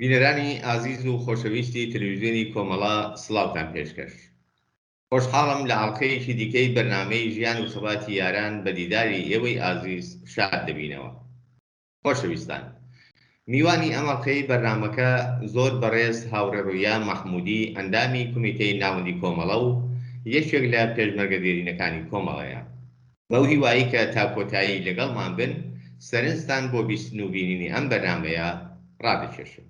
بینەرانی ئازیز و خۆشەویستی تەلەویزیۆنی کۆمەڵە سڵاوتان پێشکەش. خۆشحاڵم لە ئاڵقەیەکی دیکەی بەرنامەی ژیان و خەباتی یاران بە دیداری ئێوەی ئازیز شاد دەبینەوە. خۆشەویستان میوانی ئەم ئەڵقەی بەرنامەکە زۆر بەڕێز هاوڕێ ڕویا مەحمودی ئەندامی کومیتەی ناوەندی کۆمەڵە و یەکێک لە پێشمەرگە دێرینەکانی کۆمەڵەیە. بەو هیوایەی کە تا کۆتایی لەگەڵمان بن، سەرنجتان بۆ بیستن و بینینی ئەم بەرنامەیە ڕادەکێشم.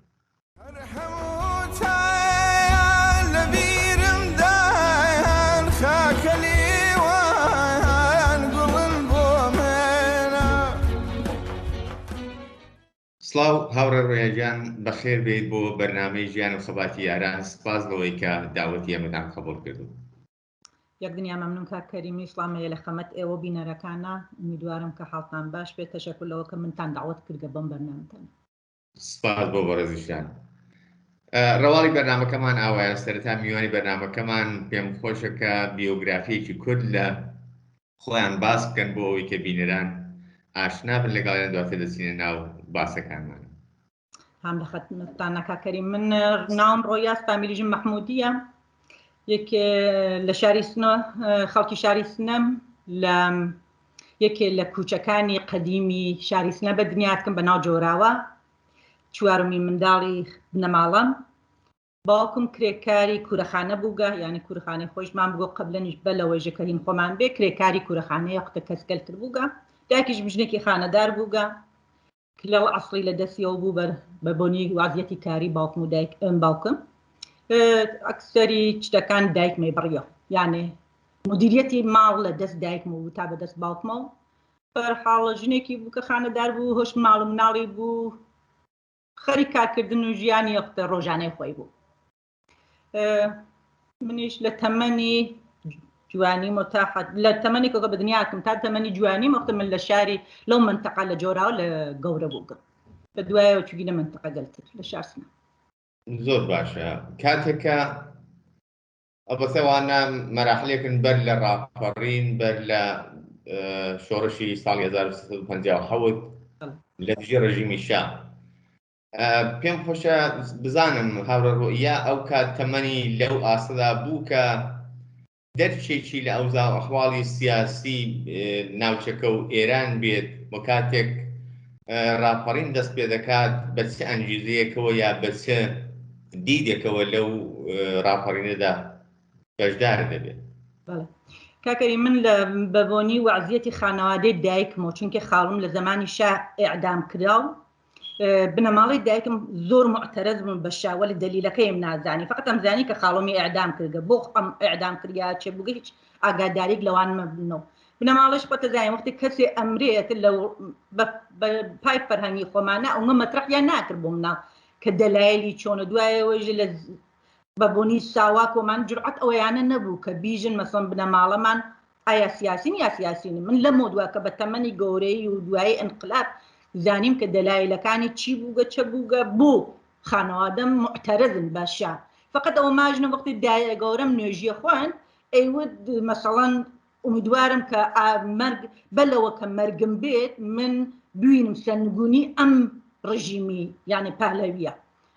هەر هەموو تایان لە بیرم دایان خاکە لیوان گوڵن بۆ منە. سڵاو هاوڕێ ڕۆیا گیان بەخێر بێیت بۆ بەرنامەی ژیان و خەباتی یاران سپاس لەوەی کە داوەتی ئێمەتان قبوڵ کردو. یەک دنیا مەمنون کاک کەریم منیش سڵام هەیە لە خەمەت ئێوە و بینەرەکانا ئومیدوارم کە حاڵتان باش بێت تەشەکور لەوە کە منتان دەعوەت کردگە بەم بەرنامەتان. سپاس بۆ بەڕێزیشتان. ڕەواڵی بەرنامەکەمان ئاوایە سەرەتا میوانی بەرنامەکەمان پێم خۆشە کە بیۆگرافیەکی کورت لە خۆیان باس بکەن بۆ ئەوەی کە بینەران ئاشنا بن لەگەڵیان دواتر دەچینە ناو باسەکانمان. هام لە خەتمەتانە کاک کەریم من ناوم ڕۆیاس فامیلیژم مەحمودیە یەکێ لە شاری سنە خەڵکی شاری سنەم لە یەکێ لە کوچەکانی قەدیمی شاری سنە بە دنیاتکم بە ناو جۆراوە چوارمی منداڵی بنەماڵەم باوکم کرێکاری کورەخانە بووگە یعنی کورخانەی خۆشمان بگۆ قبلەنیش بە لەوەی ژەکە هین خۆمان بێ کرێکاری کورەخانەیە قوتە کەسگەلتر بووگە دایکیش ژنێکی خانەدار بووگە کلەو عەسڵی لە دەسیەوە بوو بەر بە بۆنی وازیەتی کاری باوکم و دایک باوکم ئەکسەری شتەکان دایکمی بڕیەوە یانێ مدیریەتی ماڵ لە دەست دایکم و تا بە دەست باوکمەوە بەرحاڵ ژنێکی بوو کە خانەدار بوو هۆش ماڵ و مناڵی بوو خەریک کارکردن و ژیانی یەختە ڕۆژانەی خۆی بوو منیش لە تەمەنی جوانی متاحەت لە تەمەنی کۆکە بە دنیاکم تا تەمەنی جوانی مەختە من لە شاری لەو منتەقە لە جۆراوە لە گەورە بووگم بە دوایەوە چووینە منتەقە گەلتر لە شار سنە. زۆر باشە کاتێکە ئەڵبەتە مەراحلێکن بەر لە ڕاپەڕین بەر لە شۆڕشی ساڵی 1357 لە دژی ڕژیمی شا پێم خۆشە بزانم هاوڕێ ڕۆئیا ئەو کات تەمەنی لەو ئاستەدا بوو کە دەرچێکی لە ئەوزا و ئەحواڵی سیاسی ناوچەکە و ئێران بێت و کاتێک ڕاپەڕین دەست پێ دەکات بە چ ئەنگیزەیەکەوە یا بە چ دیدێکەوە لەو ڕاپەڕینەدا بەشدار دەبێت. بەڵێ کاکەری من لە بەبۆنی وەعزیەتی خانەوادەی دایکمەوە چونکە خاڵم لە زەمانی شا ئێعدام کرا و بنەماڵەی دایکم زۆر معتەرەز بوون بە شا وەلی دەلیلەکەیم نازانی فقط ئەمزانی کە خاڵۆمی ئێعدام کردگە بۆ ئەم ئێعدام کریا چێ بووگە هیچ ئاگاداریک لەوان مەبنەوە بنەماڵەش خۆتە زانین وەختی کەسێ ئەمرێت لە بە پای فەرهەنگی خۆمانە ئەوە مەترەحیان ناکرد بۆ مناڵ کە دەلایلی چۆنە دوایەوەیش لە بە بۆنی ساواکۆمان جورعەت ئەوەیانە نەبوو کە بیژن مەسەن بنەماڵەمان ئایا سیاسین یا سیاسین من لەمەوە دوا کە بە تەمەنی گەورەی و دوایی ئینقلاب زانیم کە دەلایلەکانی چی بووگە چە بووگە بۆ خانەوادەم معتەرزن بە شا فقط ئەوە ماژنە وەختی دایە گەورەم نوێژیە خوێند ئەیوت مەسەڵەن ئومیدوارم کە مەرگ بەلەوە کە مەرگم بێت من بوینم سەرنگونی ئەم ڕژیمی یعنی پەهلەویە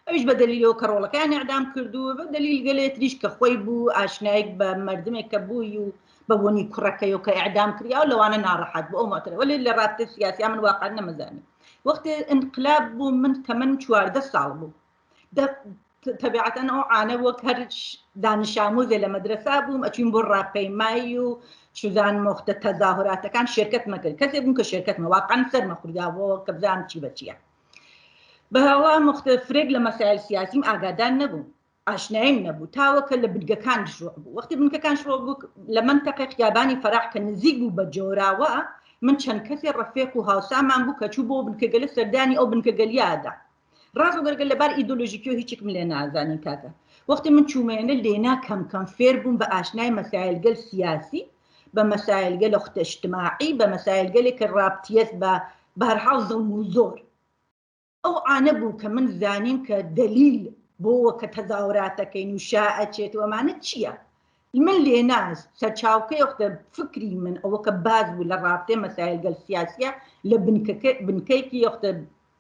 ئەویش بە دەلیلەوە کە ڕۆڵەکەیان ئێعدام کردو بە دەلیل گەلێ تریش کە خۆی بوو ئاشنایەک بە مردمێک کە بووی و بە بۆنی کوڕەکەی و کە ئێعدام کریا و لەوانە ناڕەحەت بوو ئەو ماترە وەلێ لە ڕابتە سیاسیا من واقعا نەمەزانی وەختێ ئینقلاب بوو من تەمەن 14 ساڵ بوو تەبیعەتەن ئەو عانە وەک هەر دانشاموزێ لە مەدرەسا بووم ئەچوین بۆ ڕاپەیمایی و چزان مۆختە تەزاهوراتەکان شرکەتمە کرد کەسێک بووم کە شرکەتمە واقعا سەرمە خوردابووەوە کە بزانم چی بە چییە بەهەوا مۆختە فرێک لە مەسایل سیاسیم ئاگادار نەبووم ئاشنایم نەبوو تاوەکە لە بنگەکان شروع بوو وەختی بنکەکان شروع بوو لە مەنتەقەی خیابانی فەراح کە نزیک بوو بە جۆراوە من چەند کەسێ ڕەفێق و هاوسامان بوو کە چوو بۆ بنکەگەلە سەردانی ئەو بنکەگەلیادا ڕاست وگەرگە لەبار ئیدۆلۆژیکیەوە هیچێکم لێ نازانین کاکە وەختی من چوومێنە لێنا کەم کەم فێر بووم بە ئاشنای مەسایلگەل سیاسی بە مەسایلگەل اخت اجتماعی بە مەسایلگەلێک کە ڕابتیەت بە بەهەرحاڵ زڵم و زۆر ئەو عانە بوو کە من زانیم کە دەلیل بۆوە کە تەزاوراتەکەین و شا ئەچێت و ئەمانە چییە من لێنا سەرچاوکەی ئۆختە فکری من ئەوە کە باز بوو لە ڕابتێ مەسایلگەل سیاسیە لە بنکەکە بنکەیەکی ئۆختە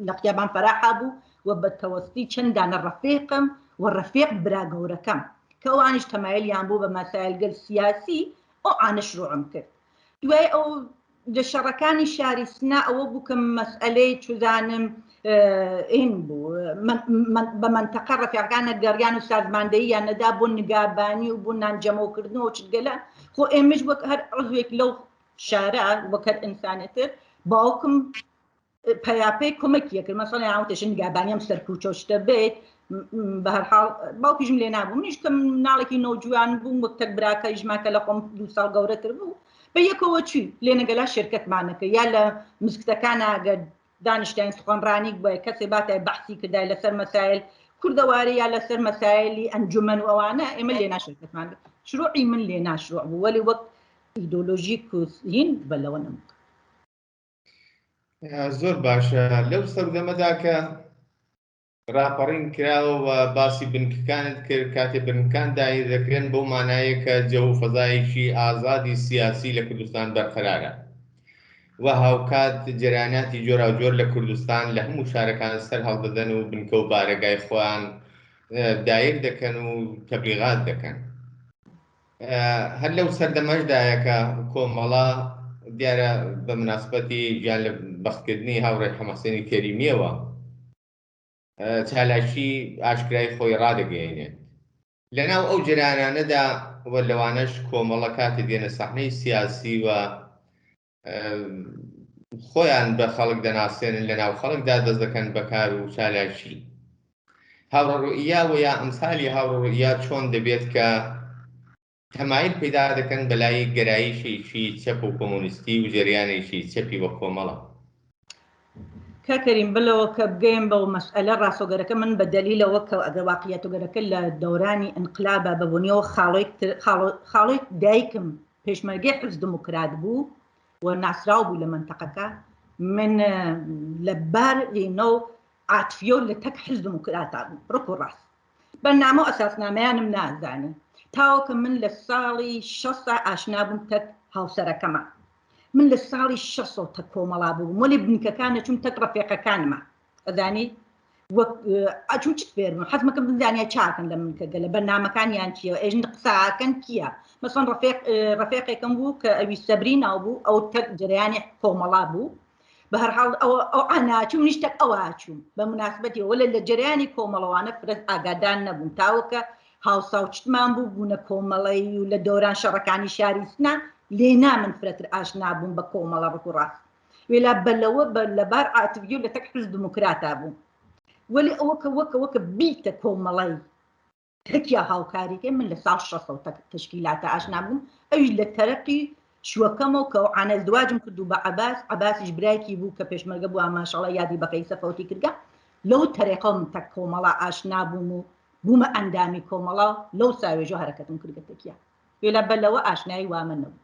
لە خیابان فەراحا بوو. و بە تەوەستی چەند دانە ڕەفیقم و ڕەفیق برا گەورەکەم کە ئەوانیش تەمایلیان بوو بە مەسایلگەل سیاسی ئەوانە شروعم کرد. دوای ئەو لە شەڕەکانی شاری سنە ئەوە بوو کە مەسئەلەی چزانم ئین بوو بە مەنتەقە ڕەفیقەکانە گەڕیان و سازماندەییان نەدا بۆ نگابانی و بۆ نانجەمەوکردن و چگەلە خۆ ئێمەش وەک هەر عزوێک لەو شارە وەک هەر ئینسانێتر باوکم پەیاپەی کۆمەکی ئەکرد مەسەڵەن یان وتێ نگابانیم سەر کوچە و شتە بێت بە هەر حاڵ باوکیشم لێ نابوو منیش کە مناڵێکی نەوجوان بووم وەک تەک براکەیشما کە لە خۆم دوو ساڵ گەورەتر بوو بە یەکەوە چووی لێنەگەلا شرکەتمانەکە یا لە مزگتەکان ئەگەر دانیشتین سخۆنڕانیک بووە کەسێ باتای بەحسی کردای لەسەر مەسایل کوردەواری یا لەسەر مەسایلی ئەنجومەن و ئەوانە ئێمە لێ ناشرکەتمان شروعی من لێ ناشروع بوو وەلی وەک ئیدۆلۆژیک و هین بە لەوە نەمکرد. زۆر باشە لەو سەردەمەدا کە ڕاپەڕین کراوە و باسی بنکەکانت کرد کاتێ بنکان دایر دەکرێن بەو مانایە کە جەو و فەزایەکی ئازادی سیاسی لە کوردستان بەرقەرارە و هاوکات جەراناتی جۆراوجۆر لە کوردستان لە هەموو شارەکان سەر هەڵدەدەن و بنکە و بارەگای خۆیان دایر دەکەن و تەبلیغات دەکەن. هەر لەو سەردەمەشدایە کە کۆمەڵە دیارە بە مناسبەتی گیان لە بەختکردنی هاوڕێ حەمەحسێنی کەریمیەوە چالاکی ئاشکرای خۆی ڕادەگەیەنێت. لەناو ئەو جەرانانەدا و لەوانەش کۆمەڵە کاتێ دێنە سەحنەی سیاسی و خۆیان بە خەڵک دەناسێنن لە ناو خەڵکدا دەست دەکەن بە کار و چالاکی. هاوڕێ ڕوئیا و یا ئەمسالی هاوڕێ ڕوئیا چۆن دەبێت کە تەمایل پەیدا دەکەن بەلای گەرایشێکی چەپ و کۆمۆنیستی و جەریانێکی چەپی وەک کۆمەڵە؟ کاک کەریم بلەوە کە بگەیم بەو مەسئەلە ڕاستۆگەرەکە من بە دەلیلەوە کە ئەگەر واقعیەتۆگەرەکە لە دەورانی ئینقلابە بە بۆنیەوە خاڵێک خاڵێک دایکم پێشمەرگەی حزب دموکرات بوو و ناسراو بوو لە مەنتەقەکە من لە بار نەو عاتفیە و لە تەک حزب دموکراتا بوو ڕک و ڕاست بەرنامە و ئەساسنامەیانم نازانی تاوەکە من لە ساڵی شەستا ئاشنا بووم تەک هاوسەرەکەمە من لە ساڵی شەسەوە تەک کۆمەڵا بووم وەلی بنکەکان نەچوم تەک ڕەفێقەکانمە ئەزانی وەک ئەچوم چت فێربم حەزمەکەم بزانیا چاکن لە من کە گەلە بەرنامەکانیان چییە ئێژن قساکەن کییە مەسەن ڕەفێق ڕەفێقێکم بوو کە ئەوی سەبری ناو بوو ئەو تەک جەرەیانی کۆمەڵا بوو بە هەر حاڵ ئەو ئەو ئاناچوم نیش تەک ئەوە چووم بە مناسبەتی وەلە لە جەرەیانی کۆمەڵەوانە فرەت ئاگادار نەبووم تاوەکە هاوساوچتمان بوو بوونە کۆمەڵەی و لە دەوران شەڕەکانی شاری سنە لێ نا من فرەتر ئاشنا بووم بە کۆمەڵە ڕک و ڕاست وێلا بە لەوە بە لەبار عاتفی و لە تەک حزب دموکراتا بووم وەلی ئەوە کە وەکە وەکە بیتە کۆمەڵەی تەکیا هاوکاریکەی من لە ساڵ شەسەوە تەک تەشکیلاتە ئاشنا بووم ئەویش لە تەرەقی شوەکەمەوە کە ئەوعانە ازدواجم کردو بە عەباس عەباسیش برایکی بوو کە پێشمەرگە بوو ماشاءاللە یادی بەخەیسە فەوتی کردگە لەو تەرێقەوە من تەک کۆمەڵە ئاشنا بووم و بوومە ئەندامی کۆمەڵە لەو ساوێژۆ هەرەکەتم کردگە تەکیا وێلا بە لەوە ئاشنایی وامە نەبوو.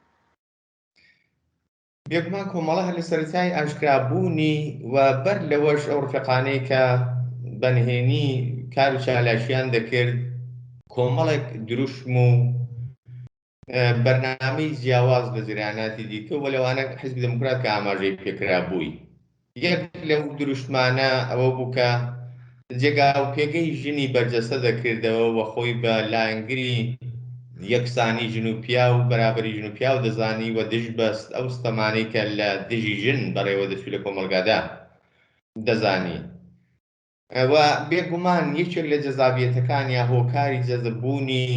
بێگومان کۆمەڵە هەر لە سەرەتای ئاشکرابوونی و بەر لەوەش ئەو ڕفیقانەی کە بە نهێنی کار و چالاکییان دەکرد کۆمەڵێک دروشم و بەرنامەی جیاواز لە جەریاناتی دیکە و لەوانە حیزبی دێموکرات کە ئاماژەی پێکرابووی یەک لەو دروشمانە ئەوە بوو کە جێگا و پێگەی ژنی بەرجەستە دەکردەوە و خۆی بە لایەنگری یەکسانی ژن و پیاو و بەرابەری ژن و پیاو دەزانی و دژ بە ئەو ستەمانەی کە لە دژی ژن بەڕێوە دەچوو لە کۆمەڵگادا دەزانی. و بێگومان یەکێک لە جەزابیەتەکان یا هۆکاری جەزب بوونی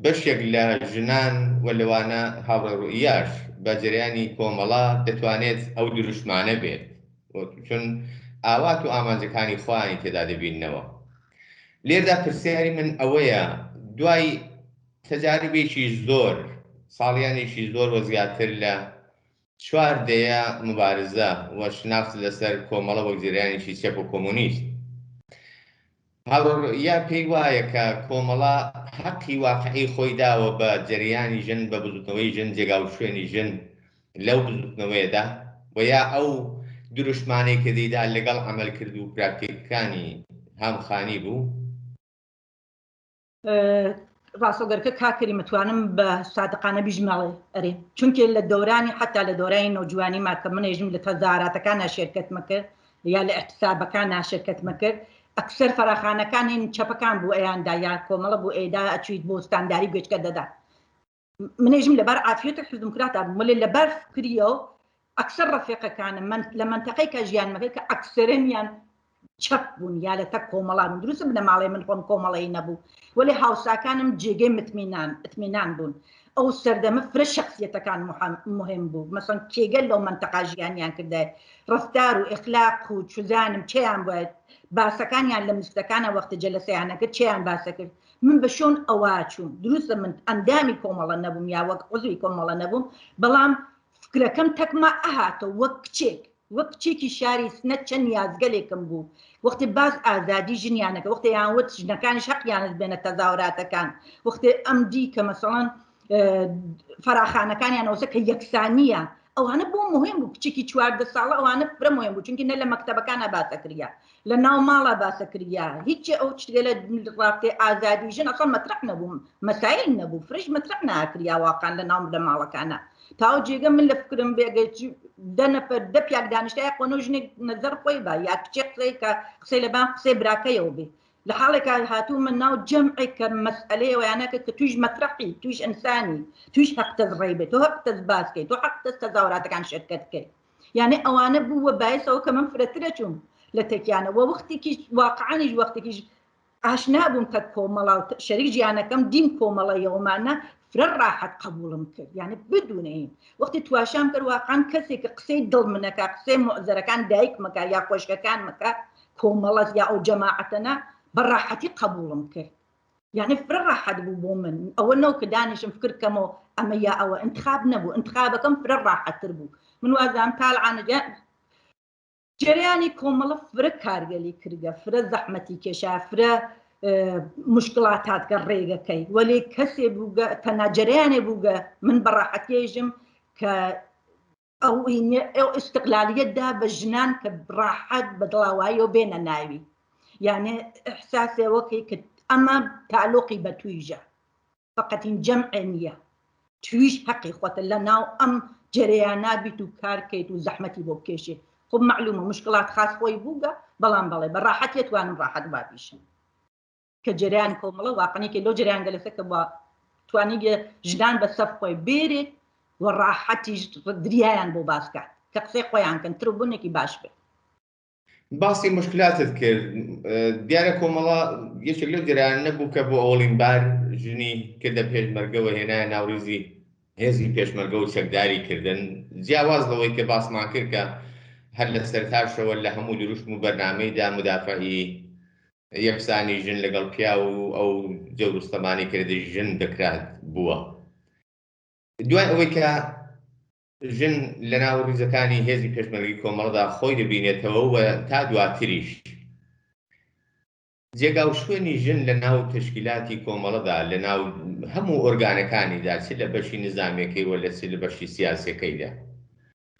بەشێک لە ژنان و لەوانە هاوڕێ ڕوئیاش بە جەریانی کۆمەڵە دەتوانێت ئەو دروشمانە بێت چون ئاوات و ئامانجەکانی خۆیانی تێدا دەبیننەوە. لێردا پرسیاری من ئەوەیە دوای تەجاربێکی زۆر ساڵیانێکی زۆر و زیاتر لە چوار دەیە موبارزە و شناخت لەسەر کۆمەڵە وەک جەریانێکی چەپ و کۆمۆنیست. هاوڕێ ڕوئیا پێی وایە کە کۆمەڵە هەقی واقعی خۆی داوە بە جەریانی ژن، بە بزوتنەوەی ژن، جێگا و شوێنی ژن لەو بزوتنەوەیەدا و یا ئەو دروشمانەی کە دەیدا لەگەڵ عەمەلکرد و پراکتیکەکانی هامخانی بوو؟ ڕاستۆگەرکە کاک کەریم ئەتوانم بە سادقانە بیژمەڵێ ئەرێ چونکێ لە دەورانی حتا لە دەورانی نەوجوانی ما کە منێژم لە تەزاراتەکانە شێرکەتمە کرد یا لە ئیحتسابەکانا شرکەتمە کرد ئەکسەر فەراخانەکان هین چەپەکان بوو ئەیاندا یا کۆمەڵە بوو ئەیدا ئەچویت بۆ ستانداری گوێچکە دەدا منێژم لەبەر عافیەت حزب دیموکراتا بووم وەلێ لەبەر فکریەوە ئەکسەر ڕەفیقەکانم من لە مەنتەقەی کە ژیانمەکە کە ئەکسەرنیان چەپ بوون یا لە تەک کۆمەڵان بوون دروستە بنەماڵەی من خۆم کۆمەڵەی نەبوو وەلێ هاوساکانم جێگەی متمینان ئیتمینان بوون ئەو سەردەمە فرە شخصیەتەکان مهم بوو مەسەن کێگەل لەو مەنتەقا ژیانیان کردای ڕفتار و ئەخلاق و چزانم چیان بووە باسەکانیان لە مزگەتەکانە وەختە جەلەسەیانە کرد چیان باسە کرد من بە شۆن ئەوە چووم دروستە من ئەندامی کۆمەڵە نەبووم یا وەک عزوی کۆمەڵە نەبووم بەڵام فکرەکەم تەکما ئەهاتەوە وەک کچێک وەک کچێکی شاری سنە چەند نیازگەلێکم بوو وەختی باس ئازادی ژنیانەکە وەختی یان وت ژنەکانیش حەقیانت بێنە تەزاوراتەکان وەختی ئەم دی کە مەسەڵەن فەراخانەکانیان ئەوسە کە یەکسانیە ئەوانە بۆ مهم بوو کچێکی 14 ساڵە ئەوانە فرە مهم بوو چونکی نە لە مەکتەبەکانە باسە کریا لە ناو ماڵە باسە کریا هیچ ئەو شتێ لە ڕاستێ ئازادی ژن ئەسڵ مەترح نەبوو مەسایل نەبوو فرش مەترح ناکریا واقعا لە ناو لە ماڵەکانە تاو جێگە من لە فکرم بێگە دە نەفەر دە پیاک دانیشتایە قۆنە ژنێک نەزەر خۆی بە یا کچێ قسەی کە قسەی لەبان قسەی براکەیەوە بێ لە حاڵێکا هاتوو من ناو جەمعێک کە مەسئلەیە ویانەکە کە تویش مەترەحی تویش ئینسانی تویش حەق تەز ڕێ بێ تۆ حەق تەز باس کەی تۆ حەق تەز تەزاوراتەکان شرکەت کەی یعنی ئەوانە بوو وە بایسەوە کە من فرەترە چووم لە تەکیانە وە وەختێکیش واقعانیش وەختێکیش ئاشنا بووم کە کۆمەڵا و شەریک ژیانەکەم دیم کۆمەڵەیەوەمانە فرە ڕاحەت قبوڵم کرد یعنی بدونین وەختی تواشام کرد واقعا کەسێک کە قسەی دڵ منەکە قسەی مۆزەرەکان دایکمەکە یا خۆشکەکان مەکە کۆمەڵەت یا ئەو جەماعەتەنە بە ڕاحەتی قبوڵم کرد یعنی فرە ڕاحەت بوو بۆ من ئەوە نەو کە دانیشم فکر کەمەوە ئەمە یا ئەوە انتخاب نەبوو انتخابەکەم فرە ڕاحەتتر بوو من وازام تالعانە جەرەیانی کۆمەڵە فرە کارگەلی کردگە فرە زەحمەتی کێشا فرە مشکلات هاتگە ڕێگەکەی وەلێ کەسێ بووگە تەنها جەرەیانێ بووگە من بە ڕاحەتێژم کە ئەو ئەو ئستقلالیت دا بە ژنان کە ڕاحەت بە دڵاواییەوە بێنە ناوی یعنی ئحساسێەوەکەی کە ئەمە تالۆقی بە تویژە فەقەتین جەمعێ نییە تویش حەقی خۆتە لە ناو ئەم جەرەیانا بیت و کار کەیت و زەحمەتی بۆ بکێشێ خۆ مەعلومە مشکلات خاص خۆی بووگە بەڵام بەڵێ بە ڕاحەتیە توانم ڕاحەت بابیشم کە جەریان کۆمەڵە واقعێکی لەو جەریان گەلەسە کە بە توانیگە ژنان بە سەف خۆی بێرێت و ڕاحەتیش دریایان بۆ باس کات کە قسەی خۆیان کەن تربوونێکی باش بێت. باسی مشکلاتت کرد دیارە کۆمەڵە یەکێک لەو جەرەیانە نەبوو کە بۆ ئەوڵین بار ژنی کردە پێشمەرگەوە هێنایە ناوریزی هێزی پێشمەرگە و چەکداری کردن جیاواز لەوەی کە باسمان کرد کە هەر لە سەرتاشەوە لە هەموو دروشم و بەرنامەیدا مدافعی یەکسانی ژن لەگەڵ پیاو و ئەو جەور و ستەمانەی کە لە دژی ژن دەکرات بووە دوای ئەوەی کە ژن لەناو ڕیزەکانی هێزی پێشمەرگەی کۆمەڵەدا خۆی دەبینێتەوە و تا دواتریش جێگا و شوێنی ژن لە ناو تەشکیلاتی کۆمەڵەدا لە ناو هەموو ئۆرگانەکانیدا چ لە بەشی نزامیەکەی و لە چ لە بەشی سیاسیەکەیدا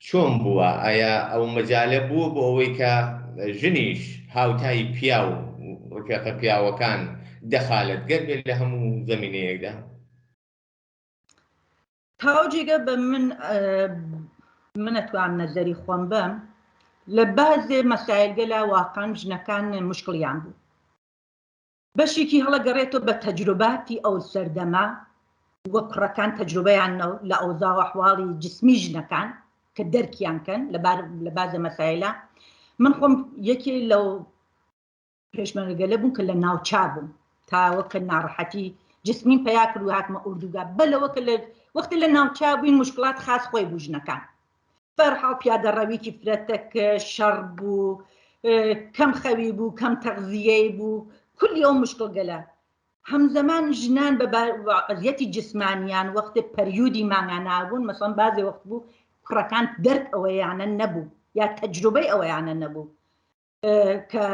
چۆن بووە؟ ئایا ئەو مەجالە بووە بۆ ئەوەی کە ژنیش هاوتای پیاو ڕفێقە پیاوەکان دەخالەتگەر بێت لە هەموو زەمینەیەکدا؟ تاو جێگە بە من من ئەتوام نەزەری خۆم بەم لە بازێ مەسایلگەلا واقعا ژنەکان مشکڵیان بوو بەشێکی هەڵەگەڕێتەوە بە تەجروباتی ئەو سەردەمە وە کوڕەکان تەجروبەیان لە ئەوزا و ئەحواڵی جسمی ژنەکان کە دەرکیان کەن لە بازە مەسایلە من خۆم یەکێ لەو پێشمەرگەلە بووم کە لە ناوچا بووم تا وەکە ناڕەحەتی جسمیم پیا کرد و هاتمە ئوردوگا بەلەوە کە لە وەختی لە ناوچا بووین مشکلات خاص خۆی بوو ژنەکان بەرحاڵ پیادەڕەویکی فرەتەک شەڕ بوو کەم خەوی بوو کەم تەغزیەی بوو کولی ئەو مشکڵگەلە هەمزەمان ژنان بە وەزیەتی جسمانیان وەختێ پەریودی مانگانە بوون مەسەڵەن بازێ وەخت بوو کوڕەکان دەرک ئەوەیانە نەبوو یا تەجروبەی ئەوەیانە نەبوو کە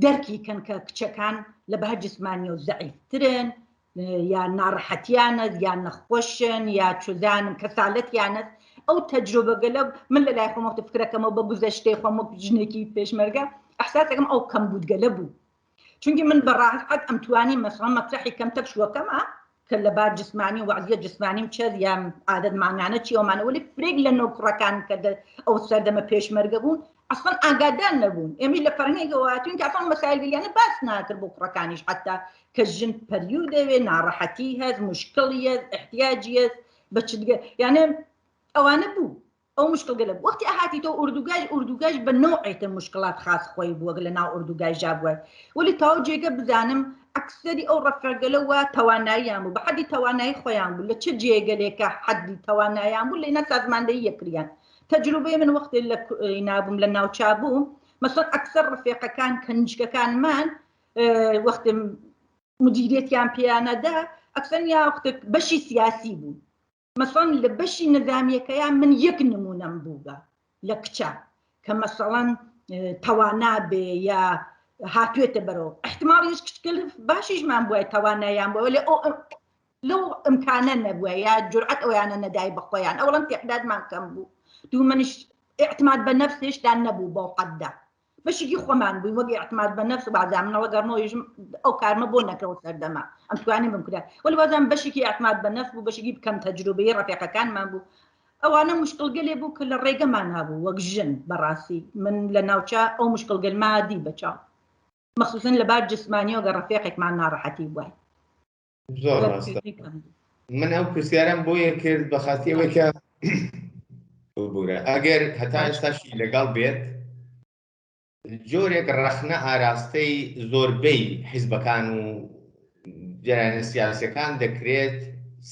دەرکی کەن کە کچەکان لە بەها جسمانی و زەعیفترن یا ناڕەحەتیانە یا نەخۆشن یا چزانم کەسالەتیانە ئەو تەجروبەگەلە من لە لای خۆم وەختی فکرەکەمەوە بە گوزەشتەی خۆم وەک ژنێکی پێشمەرگە ئەحساسەکەم ئەو کەمبوودگەلە بوو چونکی من بە ڕاحەت ئەمتوانی مەسەڵەن مەترەحی کەمتر شوەکەمە کە لە بار جسمانی و وەعزیە جسمانیم چەز یا عادەت مانگانە چی ئەومانە وەلی فرێک لە نۆ کوڕەکان کە ئەو سەردەمە پێشمەرگە بوون ئەسڵەن ئاگادار نەبوون. ئێمەش لە فەرهەنگێکەوە هاتووین کە ئەسڵەن مەسایلگەلیانە باس ناکرد بۆ کوڕەکانیش حەتا کە ژن پەریو دەوێ، ناڕەحەتی هەست، مشکڵی هەست، ئیحتیاجی هەست بە چدگە یانێ ئەوانە بوو. ئەو مشکڵگەلە بوو. وەختی ئەهاتیتەوە ئوردوگاش ئوردوگاش بە نەوعێتە مشکڵات خاس خۆی بووە لە ناو ئوردوگای ژا بووە. وەلی تاو جێگە بزانم ئەکسەری ئەو ڕەفیقگەلە وا تەواناییان بوو بە حەدی تەوانایی خۆیان بوو لە چ جێگەلێکە حەدی تەوانایان بوو لێنا سازماندەیی یەکریان. تەجروبەی من وەختێ لە نابووم لە ناوچا بووم مەسەن ئەکسەر ڕفێقەکان کەنیشکەکانمان وەختێ مدیریەتیان پێیانەدا ئەکسەر یا وەختێک بەشی سیاسی بوو مەسەن لە بەشی نەزامیەکەیان من یەک نمونەم بووگە لە کچە کە مەسەڵەن تەوانا بێ یا هاتوێتە بەرەوە احتماڵیش کچکل باشیشمان بووە تەوانایان بووە لە ئەو لەو ئیمکانە نەبووە یا جورعەت ئەویانە نەدای بە خۆیان ئەوڵەن تێعدادمان کەم بوو دوو منیش اعتماد بە نەفس هێشتا نەبوو بەو حەدە بەشێکی خۆمان بووین وەک اعتماد بە نەفس بازام منەوە گەڕمەوەیشم ئەو کارمە بۆ نەکەوە سەردەمە ئەم توانیم بم کرا وەلی بازام بەشێکی اعتماد بە نەفس بوو بەشێکی بکەم تەجروبەی ڕەفیقەکانمان بوو ئەوانە مشکلگەلێ بوو کە لە ڕێگەمان هەبوو وەک ژن بەڕاستی من لە ناوچە ئەو مشکلگەل مادی بەچاو مەخصوصا لە بار جسمانیەوە گەر ڕەفیقێکمان ناڕەحەتی بووای زۆر ڕاستە من ئەو پرسیارم بۆیە کرد بە خاتی ئەوەی کە ببورە ئەگەر هەتا ئێستاشی لەگەڵ بێت جۆرێک ڕەخنە ئاراستەی زۆربەی حیزبەکان و جەرانە سیاسەکان دەکرێت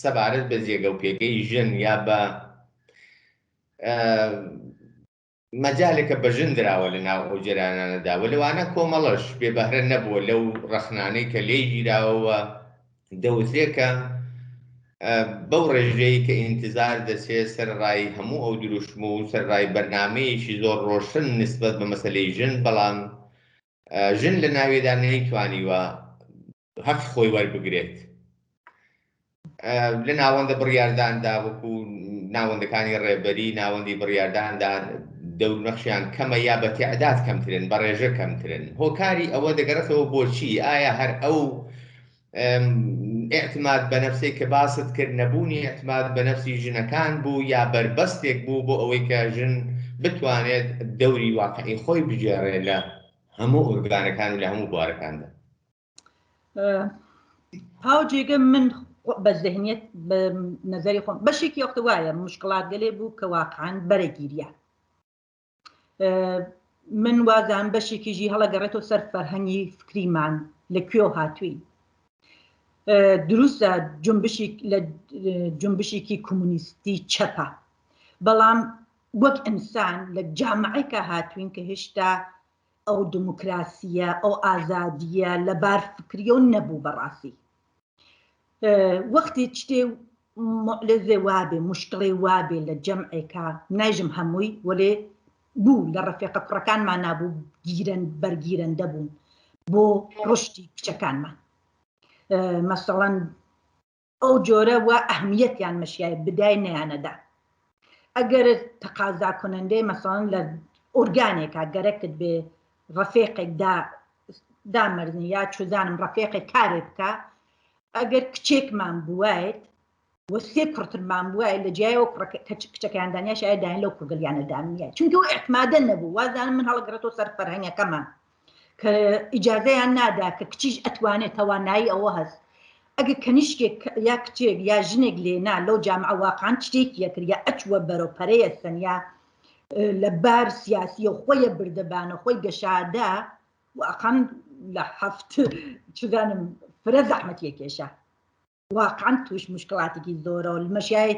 سەبارەت بە جێگە و پێگەی ژن یا بە مەجالێکە بە ژن دراوە لە ناو ئەو جەرانانەدا و لەوانە کۆمەڵەش بێ بەهرە نەبووە لەو ڕەخنانەی کە لێی گیراوە و دەوترێ کە بەو ڕێژەی کە ئینتزار دەچێ سەرەڕای هەموو ئەو دروشم و سەرەڕای بەرنامەیەکی زۆر ڕۆشن نسبەت بە مەسەلەی ژن بەڵام ژن لە ناوێدا نەیتوانیوە هەقی خۆی وەربگرێت لە ناوەندە بڕیارداندا وەکو ناوەندەکانی ڕێبەری ناوەندی بڕیارداندا دەور نەخشیان کەمە یا بە تیعداد کەمترن بە ڕێژە کەمترن هۆکاری ئەوە دەگەڕێتەوە بۆچی ئایا هەر ئەو اعتماد بە نەفسێک کە باست کرد نەبوونی اعتماد بە نەفسی ژنەکان بوو یا بەربەستێک بوو بۆ ئەوەی کە ژن بتوانێت دەوری واقعی خۆی بگێڕێ لە هەموو ئۆرگانەکان و لە هەموو بوارەکاندا. پاو جێگە من بە زهنیەت بە نەزەری خۆم بەشێکی وەختە وایە مشکڵات گەلێ بوو کە واقعا بەرەگیریان من وازان بەشێکیژی هەڵەگەڕێتەوە سەر فەرهەنگی فکریمان لە کوێ هاتوین دروستە جنبشی لە جنبشێکی کۆمونیستی چەپە بەڵام وەک ئینسان لە جامعێکە هاتوین کە هێشتا ئەو دموکراسیە ئەو ئازادیە لە بار فکریەوە نەبوو بەڕاستی وەختی شتێ معلزێ وابێ مشکڵێ وابێ لە جەمعێکا نایژم هەمووی وەلێ بوو لە ڕەفێقە کوڕەکانمان نابوو گیرن بەرگیرەندە بوون بۆ ڕشتی کچەکانمان مەسەڵەن ئەو جۆرە وا ئەهمیەتیان مەشیای بدای نەیانەدا ئەگەر تەقازا کنەندەی مەسەڵەن لە ئۆرگانێکا گەرەکت بێ ڕەفێقێک دا دامەرزنی یا چزانم ڕەفێقێک کارێ بکە ئەگەر کچێکمان بوایت و سێ کوڕترمان بوایە لە جیایەوە کچەکەیان دانیا شاید داین لەو کوڕگەلیانە دانیە چونکە ئەو اعتمادە نەبوو وازانم من هەڵگرێتەوە سەر فەرهەنگەکەمان کە ئیجازەیان نادا کە کچیش ئەتوانێت تەوانایی ئەوە هەست ئەگە کەنیشکێک یا کچێک یا ژنێک لێنا لەو جامعە واقعا شتێکی ئەکرد یا ئەچووە بەرەو پەرەیە سەن یا لە بار سیاسیە خۆیە بردەبانە خۆی گەشادا واقعا لە هەفت چزانم فرە زەحمەتیە کێشا واقعا توش مشکلاتێکی زۆرە و مەشای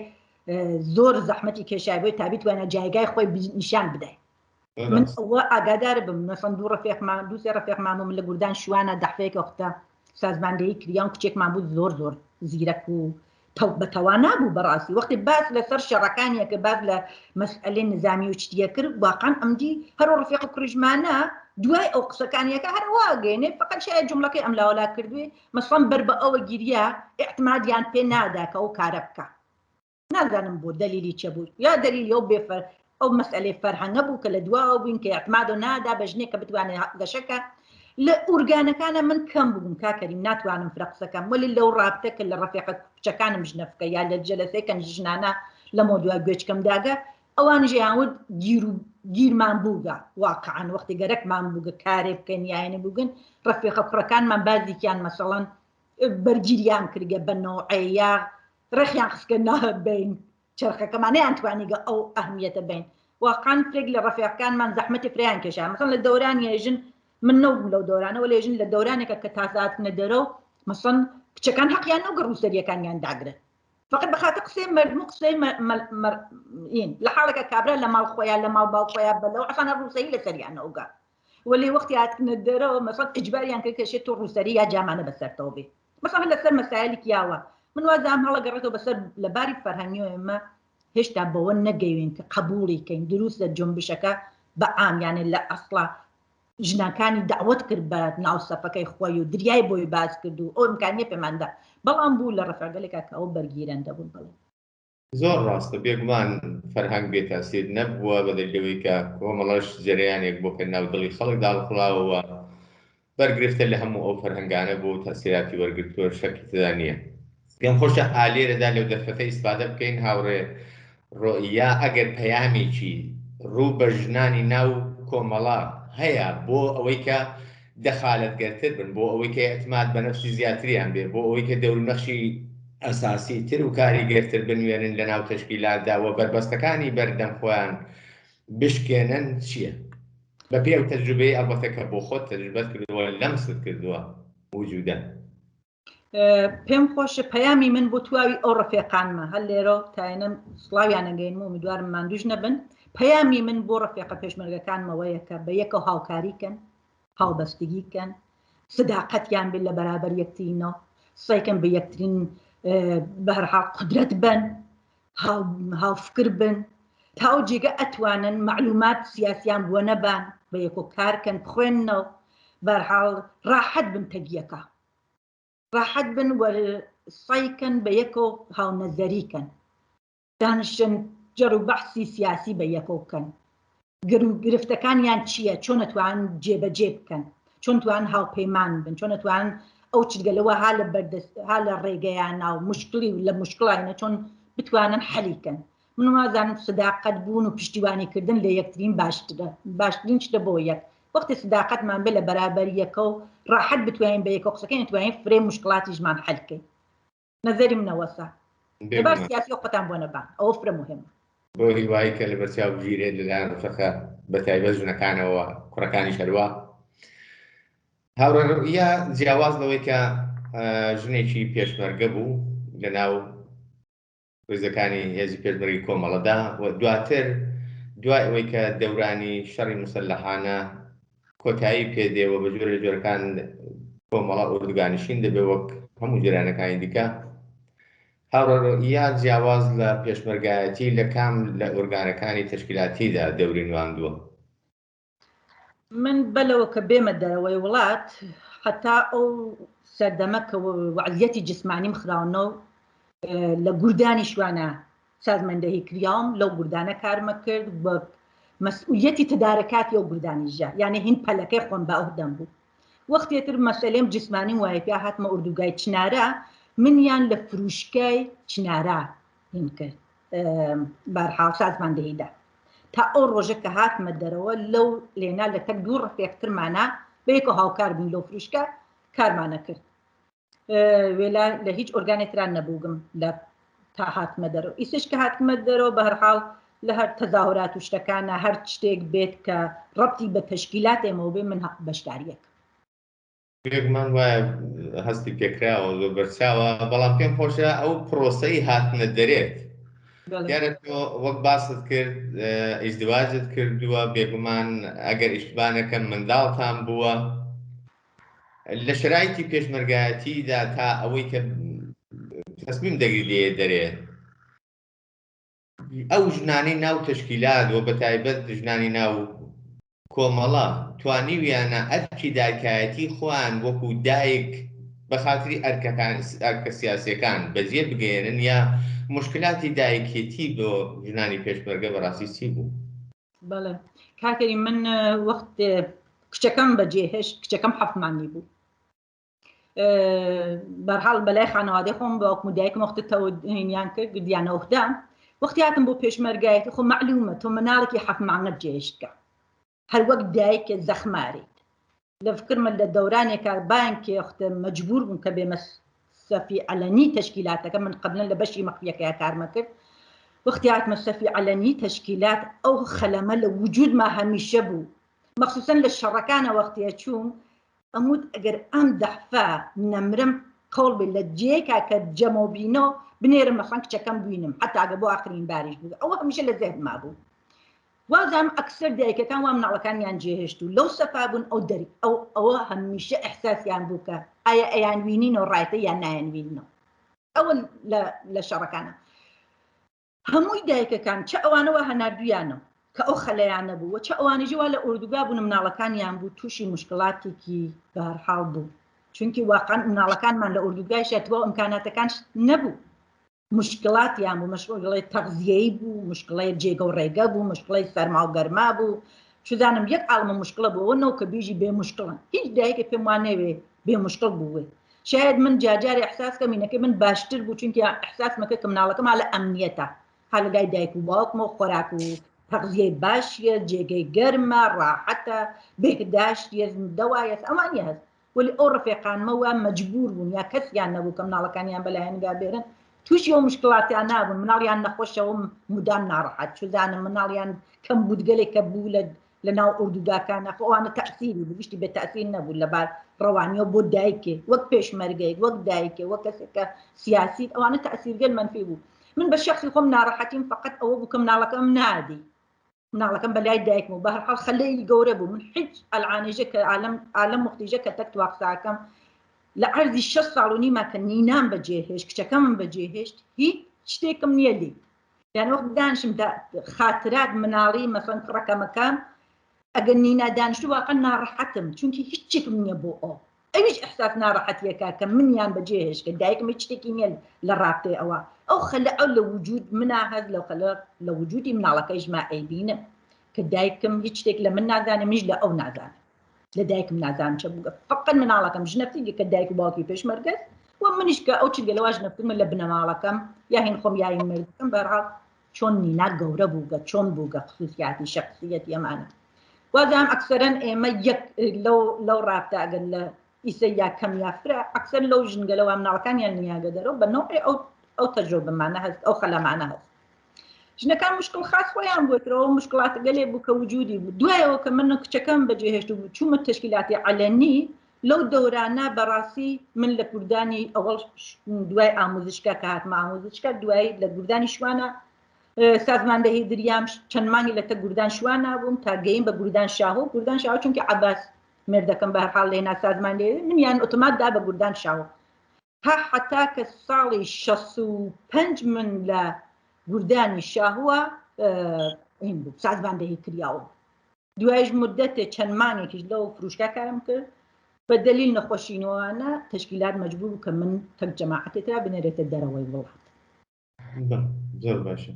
زۆر زەحمەتی کێشای بۆی تا بتوانە جایگای خۆی نیشان بدای من ئەوە ئاگادار بم مەسەن دوو ڕەفێقمان دوو سێ ڕەفێقمان بووم لە گوردان شوانە دەحفەیەک وەختە سازماندەیی کریان کچێکمان بوو زۆر زۆر زیرەک و بە تەوانا بوو بەڕاستی وەختی باس لەسەر شەڕەکانیە کە باس لە مەسئلەی نزامی و شتیە کرد واقعا ئەمدی هەر ڕفیق کوڕیژمانە دوای ئەو قسەکانیەکە هەر واگەێنێ فقط شاید جملەکەی ئەم لاوەلا کردوێ مەسەڵەن بەر بە ئەوە گیریا ئیعتمادیان پێ نادا کە ئەو کارە بکا نازانم بۆ دەلیلی چە بوو یا دەلیلی ئەو بێ فەر ئەو مەسئلەی فەرهەنگە بوو کە لە دواوە بووین کە ئیعتمادۆ نادا بە ژنێک کە بتوانێت گەشەکە لە ئورگانەکانە من کەم بووم کا کەریم ناتوانم فرە قسەکەم وەلی لەو ڕابتە کە لە ڕەفیقە کچەکانم ژنەفکە یا لە جەلەسەی کەن ژنانە لەمەوە دوا گوێچکەم داگە ئەوانیش یان وت گیر و گیرمان بووگە واقعا وەختی گەرەکمان بووگە کارێ بکەن یاینە بووگن ڕەفیقە کوڕەکانمان بازیکیان مەسەڵەن بەرگیریان کردگە بە نەوعێ یا ڕێخیان خستگە بین چەرخەکەمان نەیانتوانیگە ئەو ئەهمیەتە بین واقعا فرێک لە ڕەفیقەکانمان زەحمەتی فریان کێشا مەسەڵەن لە دەوران یێژن من نەبووم لەو دەورانەوە لێژن لە دەورانێکە کە تازاتنە دەرەوە مەسەن کچەکان حەقیان نەوگە ڕووسەریەکانیان داگرن فقط بەخاتە قسەی مردم و قسەی این لە حاڵێکە کابرا لە ماڵ خۆیان لە ماڵ باو خۆیان بەلەو ئەسانە ڕووسەری لەسەریانەوەگە وەلێ وەختی هاتنە دەرەوە مەسەڵ ئیجباریان کرد کە شێت تۆ ڕووسەری یا جامانە بەسەرتەوە بێ مەسەڵ لەسەر مەسایلی کیاوە من وازام هەڵەگەڕێتەوە بەسەر لە باری فەرهەنگیەوە ئێمە هێشتا بەوە نەگەیوین کە قبوڵی کەین دروست لە جنبشەکە بە عام یانێ لە ئەسڵا ژنەکانی داوت کرد بە ناو سەفەکەی خۆی و دریای بۆی باس کرد و ئەو ئیمکانیە پێماندا بەڵام بوو لە ڕەفەگەلێکا کە ئەو بەرگیرەندە بوون بەڵێ. زۆر ڕاستە، بێگومان فەرهەنگ بێ تاسیر نەبووە، بەدەر لەوەی کە کۆمەڵەش جەرەیانێک بووە کە ناو دڵی خەڵک داڵخڵاوە و بەرگرفتە لە هەموو ئەو فەرهەنگانە بووە و تەئسیراتی وەرگرتووە شەکی تێدا نییە. پێم خۆشە ئالێرەدا لەو دەرفەتە ئیستفادە بکەین هاوڕێ ڕۆئیا ئەگەر پەیامێکی ڕوو بە ژنانی ناو کۆمەڵە هەیە بۆ ئەوەی کە دەخالەتگەرتر بن، بۆ ئەوەی کە ئیعتماد بە نەفسی زیاتریان بێ، بۆ ئەوەی کە دەور و نەخشی ئەساسی تر و کاریگەرتر بنوێنن لە ناو تەشکیلاتدا و بەربەستەکانی بەردەم خۆیان بشکێنن چییە؟ بە پێی ئەو تەجروبەیەی ئەڵبەتە کە بۆ خۆت تەجروبەت کردووە، لەمست کردووە، وجودەن. پێم خۆشە پەیامی من بۆ تواوی ئەو ڕەفێقانمە هەر لێرە تاینەم سڵاویان ئەگەینم و امیدوارم ماندووش نەبن پەیامی من بۆ ڕەفێقە پێشمەرگەکانمەوەیە کە بە یەکەوە هاوکاری کەن هاوبەستگی کەن سداقەتیان بێت لە بەرابەر یەکترینەوە سەیکەن بە یەکترین بەهرحاڵ قدرەت بن هاوفکر بن تا ئەو جێگە ئەتوانن معلومات سیاسیان بووە نەبان بە یەکۆ کارکەن بخوێننەوە بەرحاڵ ڕاحەت بن تەگیەکە ڕاحەت بن و سەی کەن بە یەکەوە هاونەزەری کەن دانیشن جەر و بەحسی سیاسی بە یەکەوە بکەن گرفتەکانیان چییە چۆن ئەتوان جێبەجێ بکەن چۆن توان هاوپەیمان بن چۆن ئەتوان ئەو چرگەلەوە ها لە بەردەست ها لە ڕێگەیان و مشکلی و لە مشکڵینە چۆن بتوانن حەلی کەن من وازانم سداقەت بوون و پشتیوانی کردن لە یەکترین باشترە باشترین شتە بۆ یەک وەختی سداقەتمان بێ لە بەرابەر یەکە و ڕاحەت بتوانین بە یەکەوە قسەکەین توانین فرەی مشکڵاتیشمان حەل کەین نەزەری منەوەسە لەبار سیاسی و خۆتان بۆ نەبان ئەوە فرە مهمە. بۆ هیوای کە لەبەرچاو بگیرێت لەلایەن ڕفەقە بە تایبەت ژنەکانەوە کوڕەکانیش هەروا. هاوڕێ ڕوئیا جیاواز لەوەی کە ژنێکی پێشمەرگە بوو لەناو ڕیزەکانی هێزی پێشمەرگەی کۆمەڵەدا و دواتر دوای ئەوەی کە دەورانی شەڕی موسەلەحانە کۆتایی پێدێ و بە جۆرە لە جۆرەکان کۆمەڵە ئوردوگانشین دەبێ وەک هەموو جێرانەکانی دیکە هاوڕێ ڕوئیا جیاواز لە پێشمەرگایەتی لە کام لە ئۆرگانەکانی تەشکیلاتیدا دەوری نواندووە؟ من بەلەوە کە بێمە دەرەوەی وڵات حتا ئەو سەردەمە کە وەعزیەتی جسمانیم خراونەو لە گوردانی شوانە سازمەندەهی کریاوم لەو گوردانە کارمە کرد بە مەسئولیەتی تدارەکاتی ئەو گوردانی ژە یعنی هین پەلەکەی خۆم بە ئەو دەم بوو وەختێتر مەسەلێم جسمانیم وایە پیا هاتمە ئوردوگای چنارە منیان لە فروشگای چنارە هین کرد بارحاڵ سازماندەهیدا تا ئەو ڕۆژە کە هاتمە دەرەوە لەو لێنا لە تەک دوو ڕەفێقترمانە بەیەکەوە هاوکار بووین لەو فروشکە کارمانە کرد وێلا لە هیچ ئۆرگانێتران نەبووگم لە تا هاتمە دەرەوە ئیسش کە هاتمە دەرەوە بەهەرحاڵ لە هەر تەزاهورات و شتەکانە هەر شتێک بێت کە ڕەبتی بە تەشکیلات ئێمەوە بێ من بەشداریەک بێگومان وایە هەستی پێکراوە زۆر بەرچاوە بەڵام پێم خۆشە ئەو پرۆسەی هاتنە دەرێت دیارە تۆ وەک باست کرد ئیزدواجت کردووە بێگومان ئەگەر ئیشتبانەکەم منداڵتان بووە لە شرایتی پێشمەرگایەتیدا تا ئەوەی کە تەسمیم دەگری لێ دەرێ ئەو ژنانەی ناو تەشکیلات و بەتایبەت ژنانی ناو کۆمەڵە توانیویانە ئەرکی دایکایەتی خۆیان وەکو دایک بە خاتری ئەرکەکان ئەرکە سیاسیەکان بەجێ بگەیەنن یا موشکلاتی دایکێتی بۆ ژنانی پێشمەرگە بەڕاستی چی بوو؟ بەڵێ کاک کەریم من وەخت کچەکەم بەجێهێشت کچەکەم حەفت مانگی بوو بەرحاڵ بەلای خانەوادەی خۆم باوکم و دایکم وەختی تەودینیان کرد گردیانەوەدا وەختی هاتم بۆ پێشمەرگایەتی خۆ مەعلومە تۆ مناڵێکی حەف مانگەت جێهێشتگە هەر وەک دایکێ زەخماریت لە فکرمە لە دەورانێکا بانکێ وەختە مەجبور بووم کە بێمە سەفی عەلەنی تەشکیلاتەکە من قبلەن لە بەشی مەخفیەکەیا کارمە کرد وەختی هاتمە سەفی عەلەنی تەشکیلات ئەو خەلەمە لە وجودما هەمیشە بوو مەخصوصا لە شەڕەکانە وەختیە چووم ئەموت ئەگەر ئەم دەحفە نەمرم قەوڵ بێ لە جێکا کە جەمەو بینۆ بنێرم مەسەن کچەکەم بوینم حتا ئەگە بۆ ئاخرین باریش بوو ئەوە هەمیشە لە زێهنما بوو وازانم ئەکسەر دایکەکان وا مناڵەکانیان جێهێشت و لەو سەفا بوون ئەو دەری ئەو ئەوە هەمیشە ئیحساسیان بوو کە ئایا ئەیان وینینەوە ڕایتە یان نایان ویننەوە ئەوە لە شەڕەکانە هەمووی دایکەکان چ ئەوانە وا هەناردویانە کە ئەو خەلەیانە بوو و چ ئەوانیژی وا لە ئۆردوگا بوون مناڵەکانیان بوو تووشی مشکلاتێکی بەهەرحاڵ بوو چونکی واقعا مناڵەکانمان لە ئۆردوگایشە تەواو ئیمکاناتەکان نەبوو مشکلاتیان بوو مشکڵی تەغزیەی بوو مشکڵی جێگە و ڕێگە بوو مشکڵی سەرما و گەرما بوو چزانم یەک عاڵمە مشکلە بوو ئەوە نەو کە بیژی بێ مشکڵن هیچ دایکە پێم وان نەوێ بێ مشکڵ بووێ شاید من جاجاری احساس کەم اینەکەی من باشتر بوو چونکە احساس مەکە کە مناڵەکەم لە ئەمنیەتە ها لە لای دایک و باوکمە و خۆراک و تەغزیەی باشیە جێگەی گەرمە ڕاحەتە بێهداشتیە دەوایە ئەوانیە هەست وەلی ئەو ڕفێقانمە وا مەجبور بوون یا کەسیان نەبوو کە مناڵەکانیان بەلایەنگا بێرن تووشی ئەو مشکلاتیان نابوون مناڵیان نەخۆشەوە مدام ناڕەحەت چزانم مناڵیان کەم بودگەلێک کە بوو لە لە ناو ئۆردوگاکان خۆ ئەوانە تەئسیری بوو گشتی بێ تەئسیر نەبوو لە بار ڕەوانیەوە بۆ دایکێ وەک پێشمەرگەیەک وەک دایکێ وەک کەسێک کە سیاسی ئەوانە تەئسیرگەل مەنفی بوو من بە شەخسی خۆم ناڕەحەتیم فقط ئەوە بوو کە مناڵەکەم نادی مناڵەکەم بە لای دایکم و بەهەرحاڵ خەلەی گەورە بوو من هیچ ئەلعانێژە کە عالم عالم مختیژە کە تەک واقساکەم لە عەرزی 6 ساڵ و نیما کە نینام بەجێهێشت کچەکەمم بەجێهێشت هیچ شتێکم نییە لی یان وەخت دانیشم خاترات مناڵی مەسەن کوڕەکەمەکەم ئەگەر نینا دانیشت واقع ناڕەحەتم چونکی هیچ شتێکم نییە بۆ ئەو ئەویش ئیحساس ناڕەحەتیەکە کە منیان بەجێ هێشت کە دایکم هیچ شتێکی نییە لە ڕابتەی ئەوە ئەو خەلە ئەو لە وجود منا هەست لەو خەلە لە وجودی مناڵەکەیشما ئەیبینم کە دایکم هیچ شتێک لە من نازانێ منیش لە ئەو نازانم لە دایکم نازانم چە بووگە فقط مناڵەکەم ژنەفتی کە دایک و باوکی پێشمەرگەس و منیش کە ئەو چگە لەوا ژنەفتمە لە بنەماڵەکەم یا هین خۆم یاین مردەکەم بەرحاڵ چۆن نینا گەورە بووگە چۆن بووگە خصوصیاتی شخصیەتی ئەمانە وازام ئەکسەرەن ئێمە یەک لەو لەو ڕابتە ئەگەر لە ئیسە یا کەم یا فرە ئەکسەر لەو ژنگەلەوە مناڵەکانیان نیاگە دەرەوە بە نەوعێ ئەو ئەو تەجربەمانە هەست ئەو خەلەمانە هەست ژنەکان مشکل خاص خۆیان بۆترەوە مشکلات گەلێ بوو کە وجودی بوو دوایەوە کە من کچەکەم بەجێهێشت و چوومە تەشکیلاتی عەلەنی لەو دەورانە بەڕاستی من لە کوردانی ئەوەڵ دوای ئاموزشکا کە هاتمە ئاموزشکا دوای لە گوردانی شوانە سازماندەهی دریام چەند مانگی لە تە گوردان شوانە بووم تا گەیم بە گوردان شاهۆ گوردان شاهۆ چونکی عەباس مێردەکەم بە هەر حاڵ لێنا سازماندەهی منیان ئۆتۆمات دا بە گوردان شاهۆ تا حەتا کە ساڵی 65 من لە گوردانی شاهوە این بوو سازماندەهی کریاوە دوایش مدەتێ چەند مانگێکیش لەو فروشگا کارم کرد بە دەلیل نەخۆشینەوانە تەشکیلات مەجبور بوو کە من تەک جەماعەتێ ترا بنێرێتە دەرەوەی وڵات. زۆر باشە.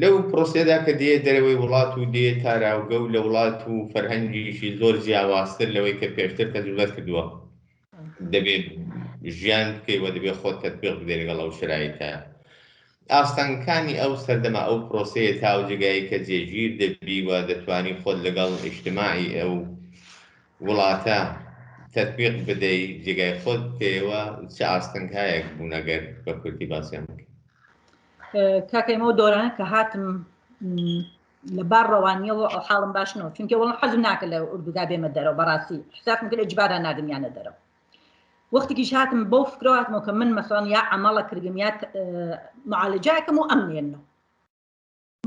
لەو پرۆسەیەدا کە دێیە دەرەوەی وڵات و دێیە تاراوگە و لە وڵات و فەرهەنگیشی زۆر جیاوازتر لەوەی کە پێشتر تەجروبەت کردووە دەبێ ژیان بکەی و دەبێ خۆت تەتبیق بدەی لەگەڵ ئەو شەرایتە ئاستەنگەکانی ئەو سەردەمە ئەو پرۆسەیە تا ئەو جێگایەی کە جێگیر دەبی و دەتوانی خۆت لەگەڵ ئیجتماعی ئەو وڵاتە تەتبیق بدەی جێگای خۆت بکەیەوە چ ئاستەنگهایەک بوون ئەگەر بە کورتی باسیان بکەی؟ کاکە ئێمە دۆرانە کە هاتم لە بار ڕەوانیەوە ئەو حاڵم باش نەوە چونکە وەڵم حەزم ناکە لە ئوردوگا بێمە دەرەوە بەڕاستی حسابم کرد ئیجبارا نادمیانە دەرەوە وەختێکیش هاتم بەو فکرەوە هاتمەوە کە من مەسەڵەن یا عەمەڵە کردم یا معالجاکەم و ئەم نێنەوە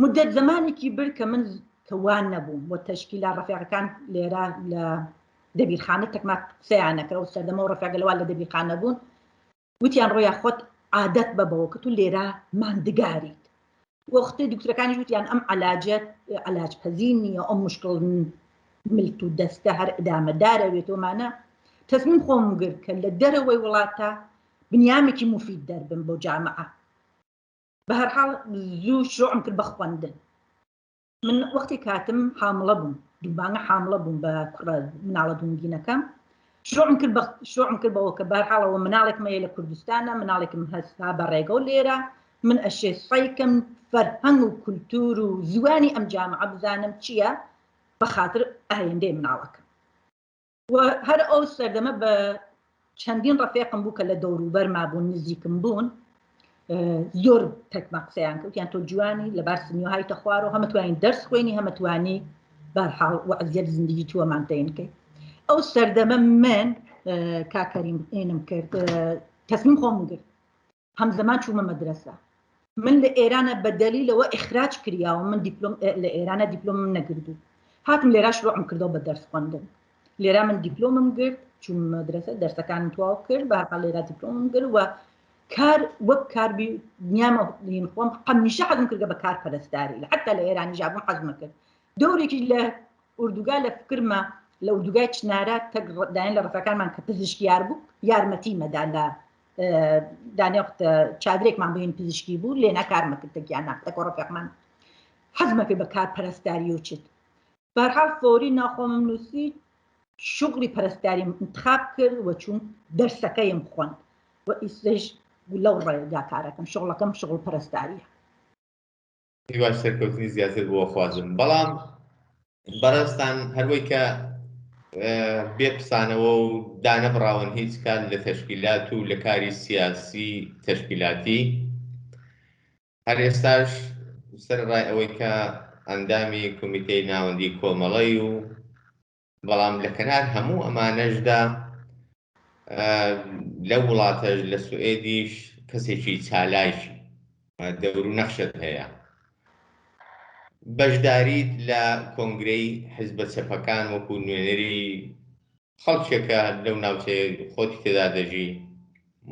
مدەت زمانێکی برد کە من کە وان نەبووم بۆ تەشکیلا ڕەفیقەکان لێرە لە دەبیرخانە تەکما قسەیان نەکرد و سەردەمە و ڕەفیقەلەوە لە دەبیرخانە بوون وتیان ڕۆیا خۆت عادەت بە بەوە کە تو لێرە ماندگاریت وەختی دکتۆرەکانیش وتیان ئەم عەلاجەت عەلاج پەزین نییە ئەم مشکڵ ملت و دەستە هەر ئدامەدارە وێتۆمانە تەسمیم خۆم گرت کە لە دەرەوەی وڵاتە بنیامێکی مفید دەربم بۆ جامعە بە هەرحاڵ زوو شروعم کرد بە خوەندن من وەختی کاتم حامڵە بووم دووبانگە حامڵە بووم بە کوڕە مناڵە دونگینەکەم شروعم کرد بە شروعم کرد بەوە کە بەرحاڵەوە مناڵێکم هەیە لە کوردستانە مناڵێکم هەستا بە ڕێگە و لێرە من ئەشێ سەیکەم فەرهەنگ و کولتور و زوانی ئەم جامعە بزانم چییە بە خاتر ئایندەی مناڵەکەم. و هەر ئەو سەردەمە بە چەندین ڕەفێقم بوو کە لە دەوروبەرما بوون نزیکم بوون زۆر تەکمە قسەیان کرد یان تۆ جوانی لەبار سنیۆ هایتە خوارەوە هەمەتوانین دەرس خوێنی هەمەتوانی بارحاڵ وەعزیەت زندگی توەمان تەین کەی. ئەو سەردەمە من کاکەریم ئێنم کرد تەسمیم خۆم گرت هەمزەمان چوومە مەدرەسە. من لە ئێرانە بە دەلیلەوە ئیخراج کریاوم، من دیپلۆم لە ئێرانە دیپلۆمم نەگردوو. هاتم لێرا شروعم کردەوە بە دەرس خوەندن. لێرا من دیپلۆمم گرت، چوومە مەدرەسە، دەرسەکانم تواو کرد، بە هەر حاڵ لێرا دیپلۆمم گرت و کار وەک کار بی نیامە خۆم هەمیشە حەزم کردگە بە کار پەرستاری، حتا لە ئێرانیش بووم حەزم کرد. دەورێکی لە ئوردوگا لە فکرمە لە ئوردوگای چنارە تەک دایان لە ڕەفەکانمان کە پزیشکیار بوو یارمەتی مەدا لە دانێخت چادرێکمان بووین پزیشکی بوو لێ ناکارمە کردە گیان ناختە ڕەفیقمان حەزمە کرد بە کار پەرستاری و چت بەرحاڵ فۆری ناخۆمم نووسی شغلی پەرستاریم انتخاب کرد و چوون دەرسەکەیم خوند و ئیسش لەو ڕێگا کارەکەم شغڵەکەم شغل پەرستاریە. هیوای سەرکەوتنی زیاتر بۆ خوازم بەڵام بەڕێزتان هەروەی کە بێ پسانەوە و دانەبڕاون هیچ کات لە تەشکیلات و لە کاری سیاسی تەشکیلاتی هەر ئێستاش سەرەڕای ئەوەی کە ئەندامی کۆمیتەی ناوەندی کۆمەڵەی و بەڵام لە کەنار هەموو ئەمانەشدا لەو وڵاتەش لە سوئێدیش کەسێکی چالاکی دەور و نەخشت هەیە بەشداریت لە کۆنگرەی حزبە چەپەکان وەکو نوێنەری خەڵکێکە لەو ناوچەیە خۆتی تێدا دەژی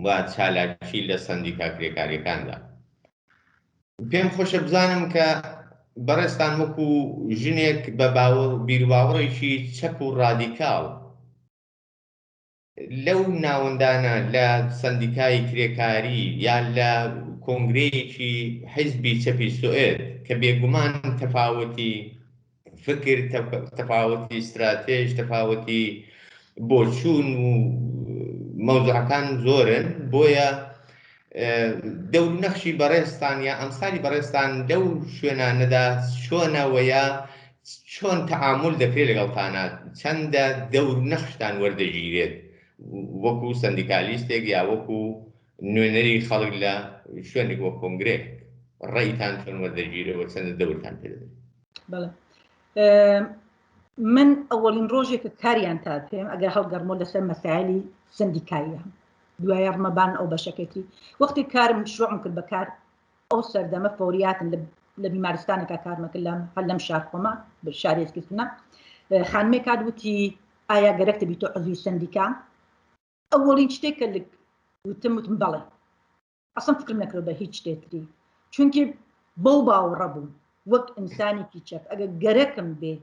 و چالاکی لە سەندیکا کرێکاریەکاندا پێم خۆشە بزانم کە بەڕێزتان وەکو ژنێک بە باوەڕ بیروباوەڕێکی چەپ و ڕادیکاڵ لەو ناوەندانە لە سەندیکای کرێکاری یا لە کۆنگرەیەکی حیزبی چەپی سوئێد کە بێگومان تەفاوەتی فکر، تەفاوەتی ستراتێژ، تەفاوەتی بۆچوون و مەوزوعەکان زۆرن، بۆیە دەور و نەخشی بەڕێزتان یا ئەمسالی بەڕێزتان لەو شوێنانەدا چۆنە و یا چۆن تەعامول دەکرێت لەگەڵتانە، چەندە دەور و نەخشتان وەردەگیرێت وەکو سەندیکالیستێک یا وەکو نوێنەری خەڵک لە شوێنێک وەک کۆنگرەیەک ڕێیتان چۆن وەردەگیرێ و چەندە دەورتان پێ دەدرێت؟ بەڵێ من ئەوەڵین ڕۆژێک کە کاریان تا پێم ئەگەر هەڵگەڕمەوە لەسەر مەسایلی سندیکاییە دوای ڕمەبان ئەو بەشەکەی وەختی کارم شروعم کرد بە کار ئەو سەردەمە فۆریاتن لە بیمارستانێکا کارمە کرد لەم هەر لەم شار خۆمە شارێکی سنە خانمێک کات وتی ئایا گەرەکتە بیتۆ عزوی سندیکا ئەوەڵین شتێک کە وتم وتم بەڵێ ئەسڵەن فکرم نەکرد بە هیچ شتێتری چونکی بەو باوەڕە بووم وەک ئینسانێکی چەپ ئەگە گەرەکم بێ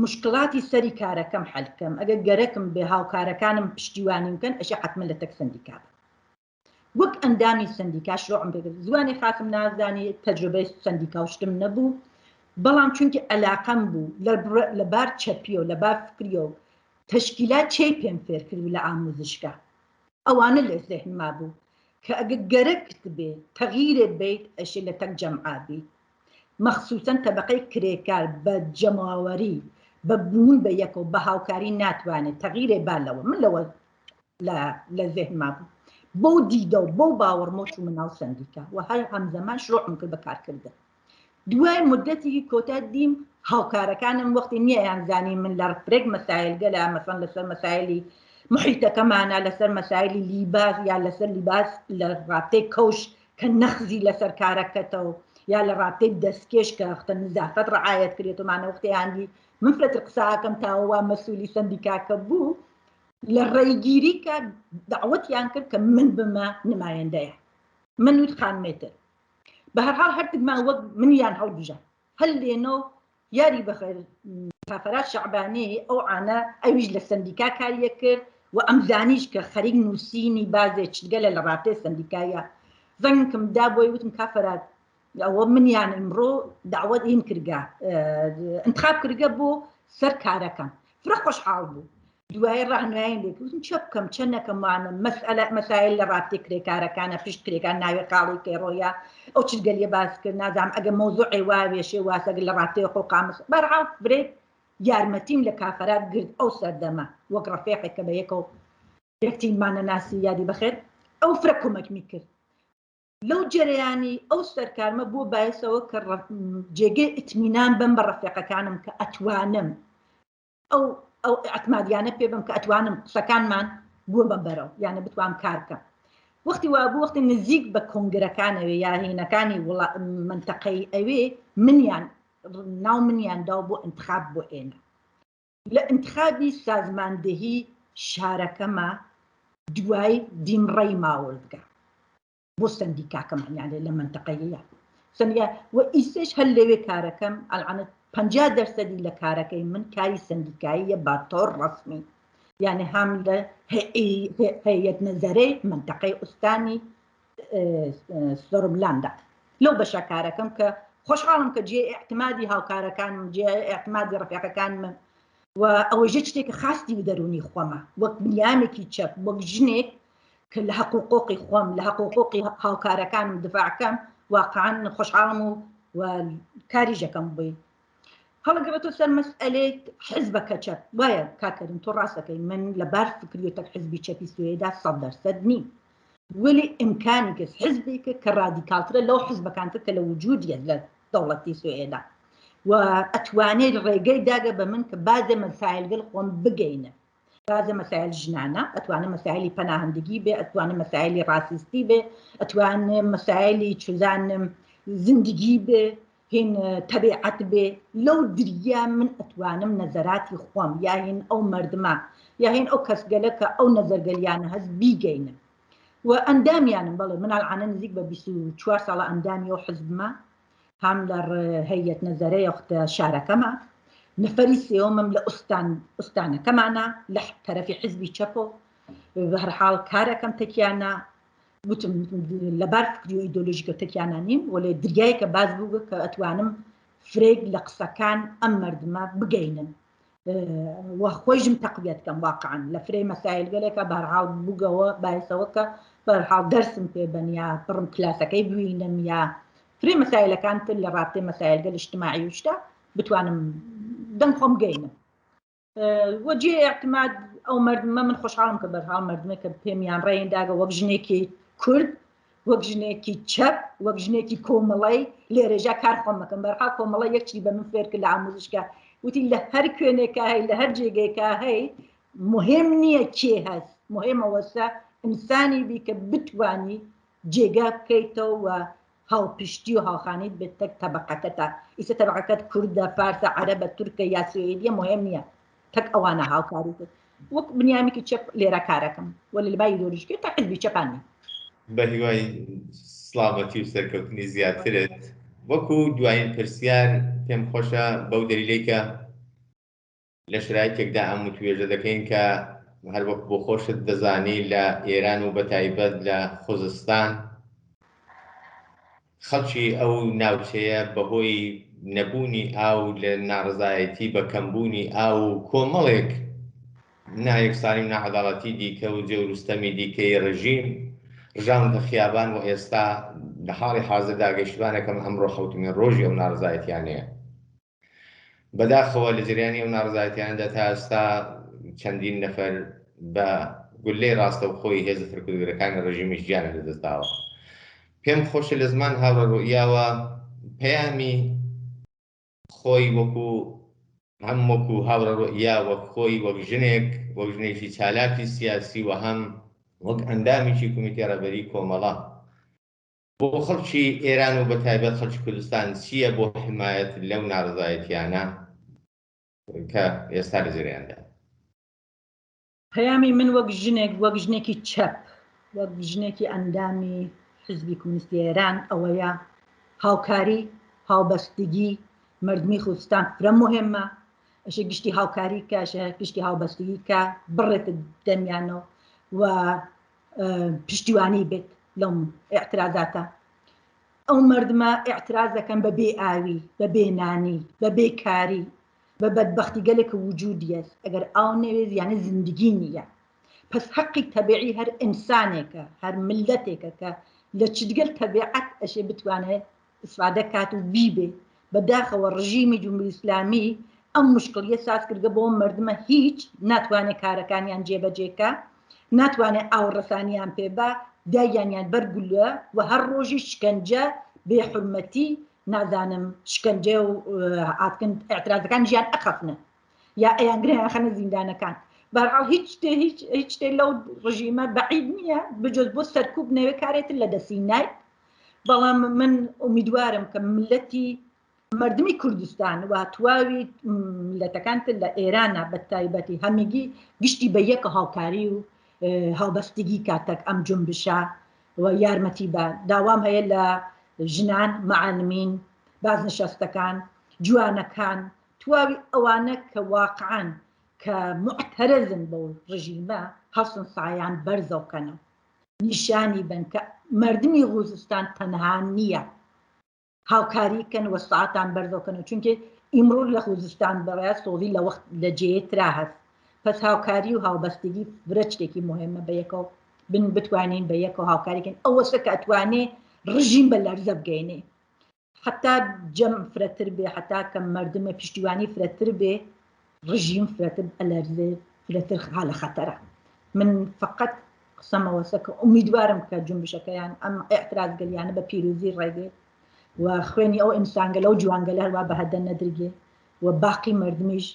مشکلاتی سەری کارەکەم حەلکەم ئەگە گەرەکم بێ هاوکارەکانم پشتیوانیم بکەن ئەشێ حتمما لە تەک سندیکا بم وەک ئەندامی سندیکا شروعم پێکرد زوانی خاسم نازانی تەجروبەی سندیکا و شتم نەبوو بەڵام چونکی عەلاقەم بوو لە بار چەپیەوە لە بار فکریەوە تەشکیلات چێی پێم فێر کرد لە ئاموزشگا ئەوانە لە زێهنما بوو کە ئەگە گەرەکت بێ تەغیرێ بەیت ئەشێ لە تەک جەمعا بیت مەخسوسەن تەبەقەی کرێکار بە جەماوەری بە بوون بە یەکەوە بە هاوکاری ناتوانێت تەغیرێ با لەوە من لەوە لە زێهنما بوو بەو دیدە و بەو باوەڕمەوە چوومە ناو سەندیکا و هەر هەمزەمان شروعم کرد بە کارکردن دوای مدەتێکی کۆتا دیم هاوکارەکانم وەختی نییان زانی من لە فرێک مەسایل گەلە مەسەن لەسەر مەسایلی محیتەکەمانە لەسەر مەسایلی لیباس یا لەسەر لیباس لە ڕابتەی کەوش کە نەخزی لەسەر کارەکەتەوە یا لە ڕابتەی دەستکێش کە وەختە نزافەت ڕعایەت کرێتەوەمانە وەختیاندی من فرەتر قساکەم تاوە مەسوولی سەندیکاکە بوو لە ڕێگیری کە داوەتیان کرد کە من بمە نمایندەیە من وت خانمێتر بە هەرحاڵ هەردووکمان وەک منیان هەڵبژارد هەر لێنۆ یاری بەخێر کافەرات شەعبانی ئەو عانە ئەویش لە سەندیکا کاریە کرد و ئەمزانیش کە خەریک نووسینی بازێ چتگەلە لە ڕابتەی سەندیکایە زەنگم دا بۆی وتم کافەرات ئەوە منیان ئمڕۆ داوەت این کردگە انتخاب کردگە بۆ سەر کارەکەم فرە خۆشحاڵ بوو. دوای ڕاهنماییم لێ کرد وتم چە بکەم چە نەکەم وانە مەسئلە مەسایل لە ڕابتەی کرێکارەکانە پشت کرێکار ناوێ خاڵی کەی ڕۆیا ئەو چرگەلیە باس کرد نازانم ئەگە مەوزوعێ واوێشێ واسەگە لە ڕابتەی حقوقا بەرحاڵ برێک یارمەتیم لە کافەرات گرت ئەو سەردەمە وەک ڕەفیقێک کە بە یەکەوە یەکتیمانە ناسی یادی بەخێر ئەو فرە کۆمەکمی کرد لەو جەرەیانی ئەو سەرکارمە بووە بایسەوە کە جێگەی ئیتمینان بم بە ڕەفیقەکانم کە ئەتوانم ئەو ئەو ئەتمادیانە پێ بم کە ئەتوانم قسەکانمان بووە بە بەرەو یانە بتوانم کار بکەم وەختی وابوو وەختی نزیک بە کۆنگرەکانەوێ یا هینەکانی منتەقەی ئەوێ منیان ناو منیان داو بۆ انتخاب بۆ ئێنە لە انتخابی سازماندهی شارەکەمە دوای دیم ڕێی ماوردگە بۆ سەندیکاکەمان یانێ لە مەنتەقەیە سەندیکا و ئیسەش هەر لەوێ کارەکەم ئەلعانە 50 دەرسەدی لە کارەکەی من کاری سەندیکاییە بە تۆر ڕەسمی یعنی هەم لە هەیئەت نەزەرەی منتەقەی ئوستانی سۆرملاندا لەو بەشە کارەکەم کە خۆشحاڵم کە جێ اعتمادی هاوکارەکانم جێ اعتمادی ڕەفیقەکانمم و ئەوەیش شتێکە خاستی و دەرونی خۆمە وەک بنیامێکی چەپ وەک ژنێک کە لە هەق و قۆقی خۆم لە هەق و قۆقی هاوکارەکانم دفاعکەم واقعا خۆشحاڵم و و کاریژەکەم بووی هەڵگرێتەوە سەر مەسئلەی حزبەکە چەپ وایە کاکەریم تۆ ڕاستەکەی من لە بار فکری و تەک حزبی چەپی سوێدا 100% نیم ولی ئیمکانی کەس حزبێکە کە ڕادیکاڵترە لەو حزبەکانتر کە لە وجودیە لە دەوڵەتی سوێدا و ئەتوانێت ڕێگەی داگە بە من کە بازێ مەسایلگەل خۆم بگەینە بازە مەسایل ژنانە ئەتوانێ مەسایلی پەناهندگی بێ ئەتوانێ مەسایلی ڕاسیستی بێ ئەتوانێ مەسایلی چزانم زندگی بێ هین تەبیعەت بێ لەو دریا من ئەتوانم نەزەراتی خۆم یا هین ئەو مردمە یا هین ئەو کەسگەلە کە ئەو نەزەرگەلیانە هەست بیگەینم و ئەندامیانم بەڵێ من ئەلعانە نزیک بە 24 ساڵە ئەندامی ئەو حزبمە هەم لە هەیەت نەزەرەیە وەختە شارەکەمە نەفەری سێوەمم لە ئوستان ئوستانەکەمانە لە تەرەفی حزبی چەپۆ بەهەرحاڵ کارەکەم تەکیانە وتم لەبار فکری و ئیدۆلۆژیکە تەکیانە نیم وەلێ دریایکە باز بووگە کە ئەتوانم فرێک لە قسەکان ئەم مردمە بگەینم و خۆیشم تەقویەت کەم واقعا لە فرەی مەسایل گەلێکە بەرحاڵ بووگەوە بایسەوە کە بەرحاڵ دەرسم پێ بن یا بڕم کلاسەکەی بوینم یا فرەی مەسایلەکان تر لە ڕابتەی مەسایلگەل اجتماعی و شتە بتوانم دەنگ خۆم گەینم وە جێ اعتماد ئەو مردمە من خۆشحاڵم کە بەرحاڵ مردمە کە پێمیان ڕێین داگە وەک ژنێکی کورد وەک ژنێکی چەپ وەک ژنێکی کۆمەڵی لێرەژا کار خۆم مەکەم بەرحاڵ کۆمەڵە یەکچی بە من فێر کرد لە ئاموزشکە وتی لە هەر کوێنێکا هەی لە هەر جێگەیەکا هەی مهم نییە کێ هەست مهمەوەسە ئینسانی بی کە بتانی جێگا بکەیتەوە هاوپشتی و هاوخانیت بێت تەک تەبەقەکەتە ئیسە تەبەقەکەت کوردە فارسە عەرەبە تورکە یا سوێدیە مهم نییە تەک ئەوانە هاوکاری کرد وەک بنیامێکی چەپ لێرە کارەکەم وەلی لە بای ئیدۆلۆژیکی تا حزبی چەپان نیم. بە هیوای سڵامەتی و سەرکەوتنی زیاترت. وەکو دوایین پرسیار پێم خۆشە بەو دەلیلەی کە لە شرایتێکدا ئەم وتوێژە دەکەین کە هەر وەک بۆ خۆشت دەزانی لە ئێران و بەتایبەت لە خوزستان خەڵکی ئەو ناوچەیە بەهۆی نەبوونی ئاو لە ناڕەزایەتی بە کەمبوونی ئاو و کۆمەڵێک نایەکسانی و ناعەداڵەتی دیکە و جەور و ستەمی دیکەی ڕژیم ڕژاونەتە خیابان و ئێستا لە حاڵی حازردا گەشتبانەکەم ئەمڕۆ حەوتمین ڕۆژی ئەو ناڕەزایەتیانەیە. بەداخەوە لە جەریانی ئەو ناڕەزایەتیانەدا تا ئێستا چەندین نەفەر بە گوللەی ڕاستەوخۆی هێزە سەرکوتگەرەکانی ڕژیمیش گیانیان لەدەست داوە. پێم خۆشە لە زمان هاوڕێ ڕوئیاوە پەیامی خۆی وەکو هەم وەکو هاوڕێ ڕوئیا وەک خۆی وەک ژنێک وەک ژنێکی چالاکی سیاسی و هەم وەک ئەندامێکی کومیتەی ڕێبەری کۆمەڵە بۆ خەڵکی ئێران و بەتایبەت خەڵکی کوردستان چییە بۆ حمایەت لەو ناڕەزایەتیانە کە ئێستا لە جەرەیاندا؟ پەیامی من وەک ژنێک، وەک ژنێکی چەپ، وەک ژنێکی ئەندامی حزبی کۆمۆنیستی ئێران ئەوەیە هاوکاری، هاوبەستگی مردمی خوزستان فرە مهمە، ئەشێ گشتی هاوکاری کە، ئەشێ گشتی هاوبەستگی کە بڕێتە دەمیانەوە و پشتیوانی بێت لەم ئاعترازاتە ئەو مردمە ئاعتراز دەکەن بە بێ ئاوی بە بێ نانی بە بێکاری بە بەدبەختی گەلێک وجودیەس ئەگەر ئاو نەوێت یانە زندگی نییە. پس حەقی تەبیعی هەر ئینسانێکە، هەر ملەتێکە کە لە چدگەل تەبیعەت ئەشێ بتوانێت ئیسفادە کات و بیبێ. بەداخەوە ڕژیمی جمهوری ئیسلامی ئەم مشکلیە ساز کردگە بۆ مردمە هیچ ناتوانێت کارەکانیان جێبەجێکە، ناتوانێت ئاوڕەسانیان پێ بە دایانیان بەر گولە و هەر ڕۆژی شکەنجە، بێحورمەتی، نازانم شکەنجە و ئاتکن ئاعترازەکان ژیان ئەخەفنن یا ئەیانگرن خەنە زیندانەکان. بەهەرحاڵ هیچ شتێ هیچ هیچ شتێ لەو ڕژیمە بەعید نییە بجۆز بۆ سەرکوب نەوێ کارێتر لە دەستی نایت. بەڵام من ئومیدوارم کە ملەتی مردمی کوردستان و تواوی ملەتەکان تر لە ئێرانە بە تایبەتی هەمیگی گشتی بە یەک هاوکاری و هاوبەستگی کاتەک ئەم جنبشە و یارمەتی بە داوام هەیە لە ژنان، معلمین، بازنشەستەکان، جوانەکان، تواوی ئەوانە کە واقعا کە معتەرزن بەو ڕژیمە هەڵسن سایان بەرزەو کەنەوە، نیشانی بن کە مردمی غوزستان تەنها نییە، هاوکاری کەن و ساعتان بەرزەو کەنەوە، چونکە ئیمڕۆ لە خوزستان بەڕێ سۆزی لە وەخت لە جێ ترا هەست. پس هاوکاری و هاوبەستگی فرە شتێکی مهمە بە یەکەوە بن بتوانین بە یەکەوە هاوکاری کەن. ئەوەسە کە ئەتوانێ ڕژیم بە لەرزە بگەینێ، حتا جەم فرەتر بێ، حتا کە مردمە پشتیوانی فرەتر بێ، ڕژیم فرەتر ئەلەرزێ، فرەتر حالە خەتەرە. من فقط قسەمەوەسە کە ئومیدوارم کە جنبشەکەیان ئەم ئاعترازگەلیانە بە پیرۆزی ڕێگێ و خوێنی ئەو ئینسانگەلە و جوانگەلە هەروە بە هەدە نەدرگێ و باقی مردمیش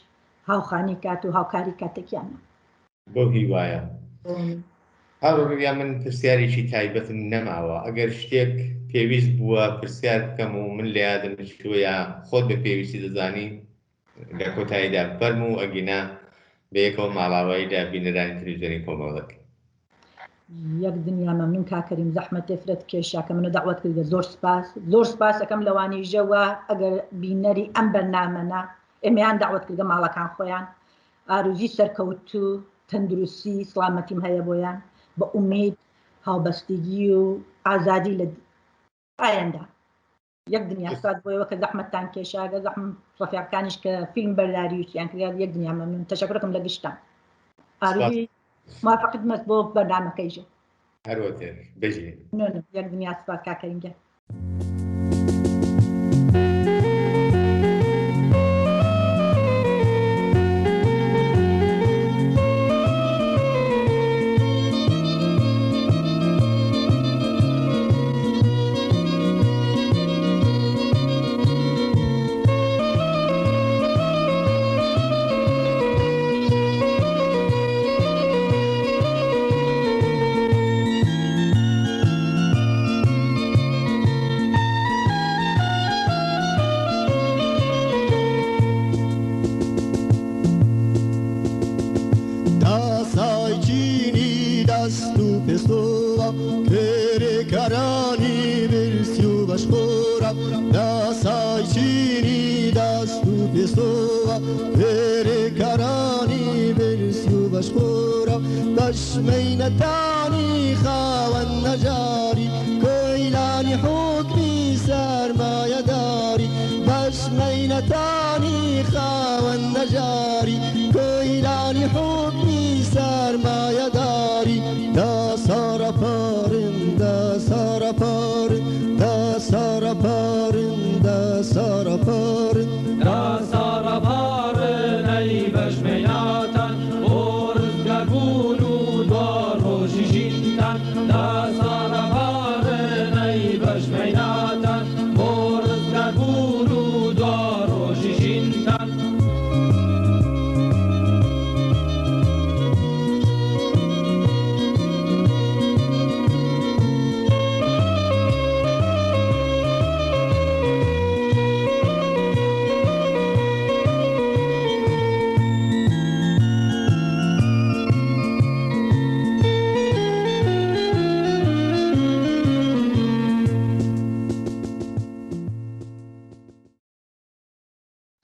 هاوخانی کات و هاوکاری کاتێکیانە. بۆ هیوایە. هاوڕێ من پرسیارێکی تایبەتم نەماوە، ئەگەر شتێک پێویست بووە پرسیار بکەم و من لە یادم چووە یا خۆت بە پێویستی دەزانی لە کۆتاییدا فەرموو، ئەگینا بە یەکەوە ماڵاوایی لە بینەرانی تەلەڤیزیۆنی کۆمەڵ دەکەین. یەک دنیا مەمنون کاک کەریم، زەحمەتێ فرەت کێشا کە منە دەعوەت کردگە. زۆر سپاس، زۆر سپاس ئەەکەم لەوانیژەوە ئەگەر بینەری ئەم بەرنامەنە ئێمەیان دەعوەت کردگە ماڵەکان خۆیان، ئاروزی سەرکەوتوو، تەندروستی، سڵامەتیم هەیە بۆیان، بە ئومید هاوبەستگی و ئازادی لە ئایەندا. یەک دنیا سپاس بۆیەوە کە زەحمەتتان کێشاگە، زەحم ڕەفیقەکانیش کە فیلم بەرداری وتیان کرد، یەک دنیا مەمنون، تەشەکرەکەم لە گشتان. ئاروزی موافقت مەست بۆ بەرنامەکەیژە. هەروەتر بژی. یەک دنیا سپاس کاک کەریم گیان.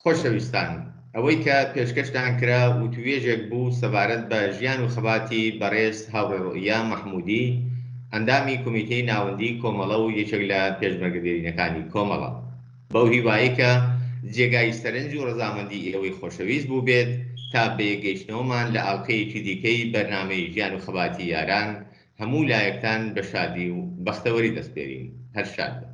خۆشەویستان، ئەوەی کە پێشکەشتان کرا وتوێژێک بوو سەبارەت بە ژیان و خەباتی بەڕێز هاوڕێ ڕوئیا مەحموودی، ئەندامی کۆمیتەی ناوەندی کۆمەڵە و یەکێک لە پێشمەرگە دێرینەکانی کۆمەڵە. بەو هیوایەی کە جێگای سەرنج و ڕەزامەندی ئێوەی خۆشەویست بووبێت، تا بەیەکگەیشتنەوەمان لە ئاڵقەیەکی دیکەی بەرنامەی ژیان و خەباتی یاران، هەموو لایەکتان بە شادی و بەختەوەری دەسپێرین. هەر شاد بن.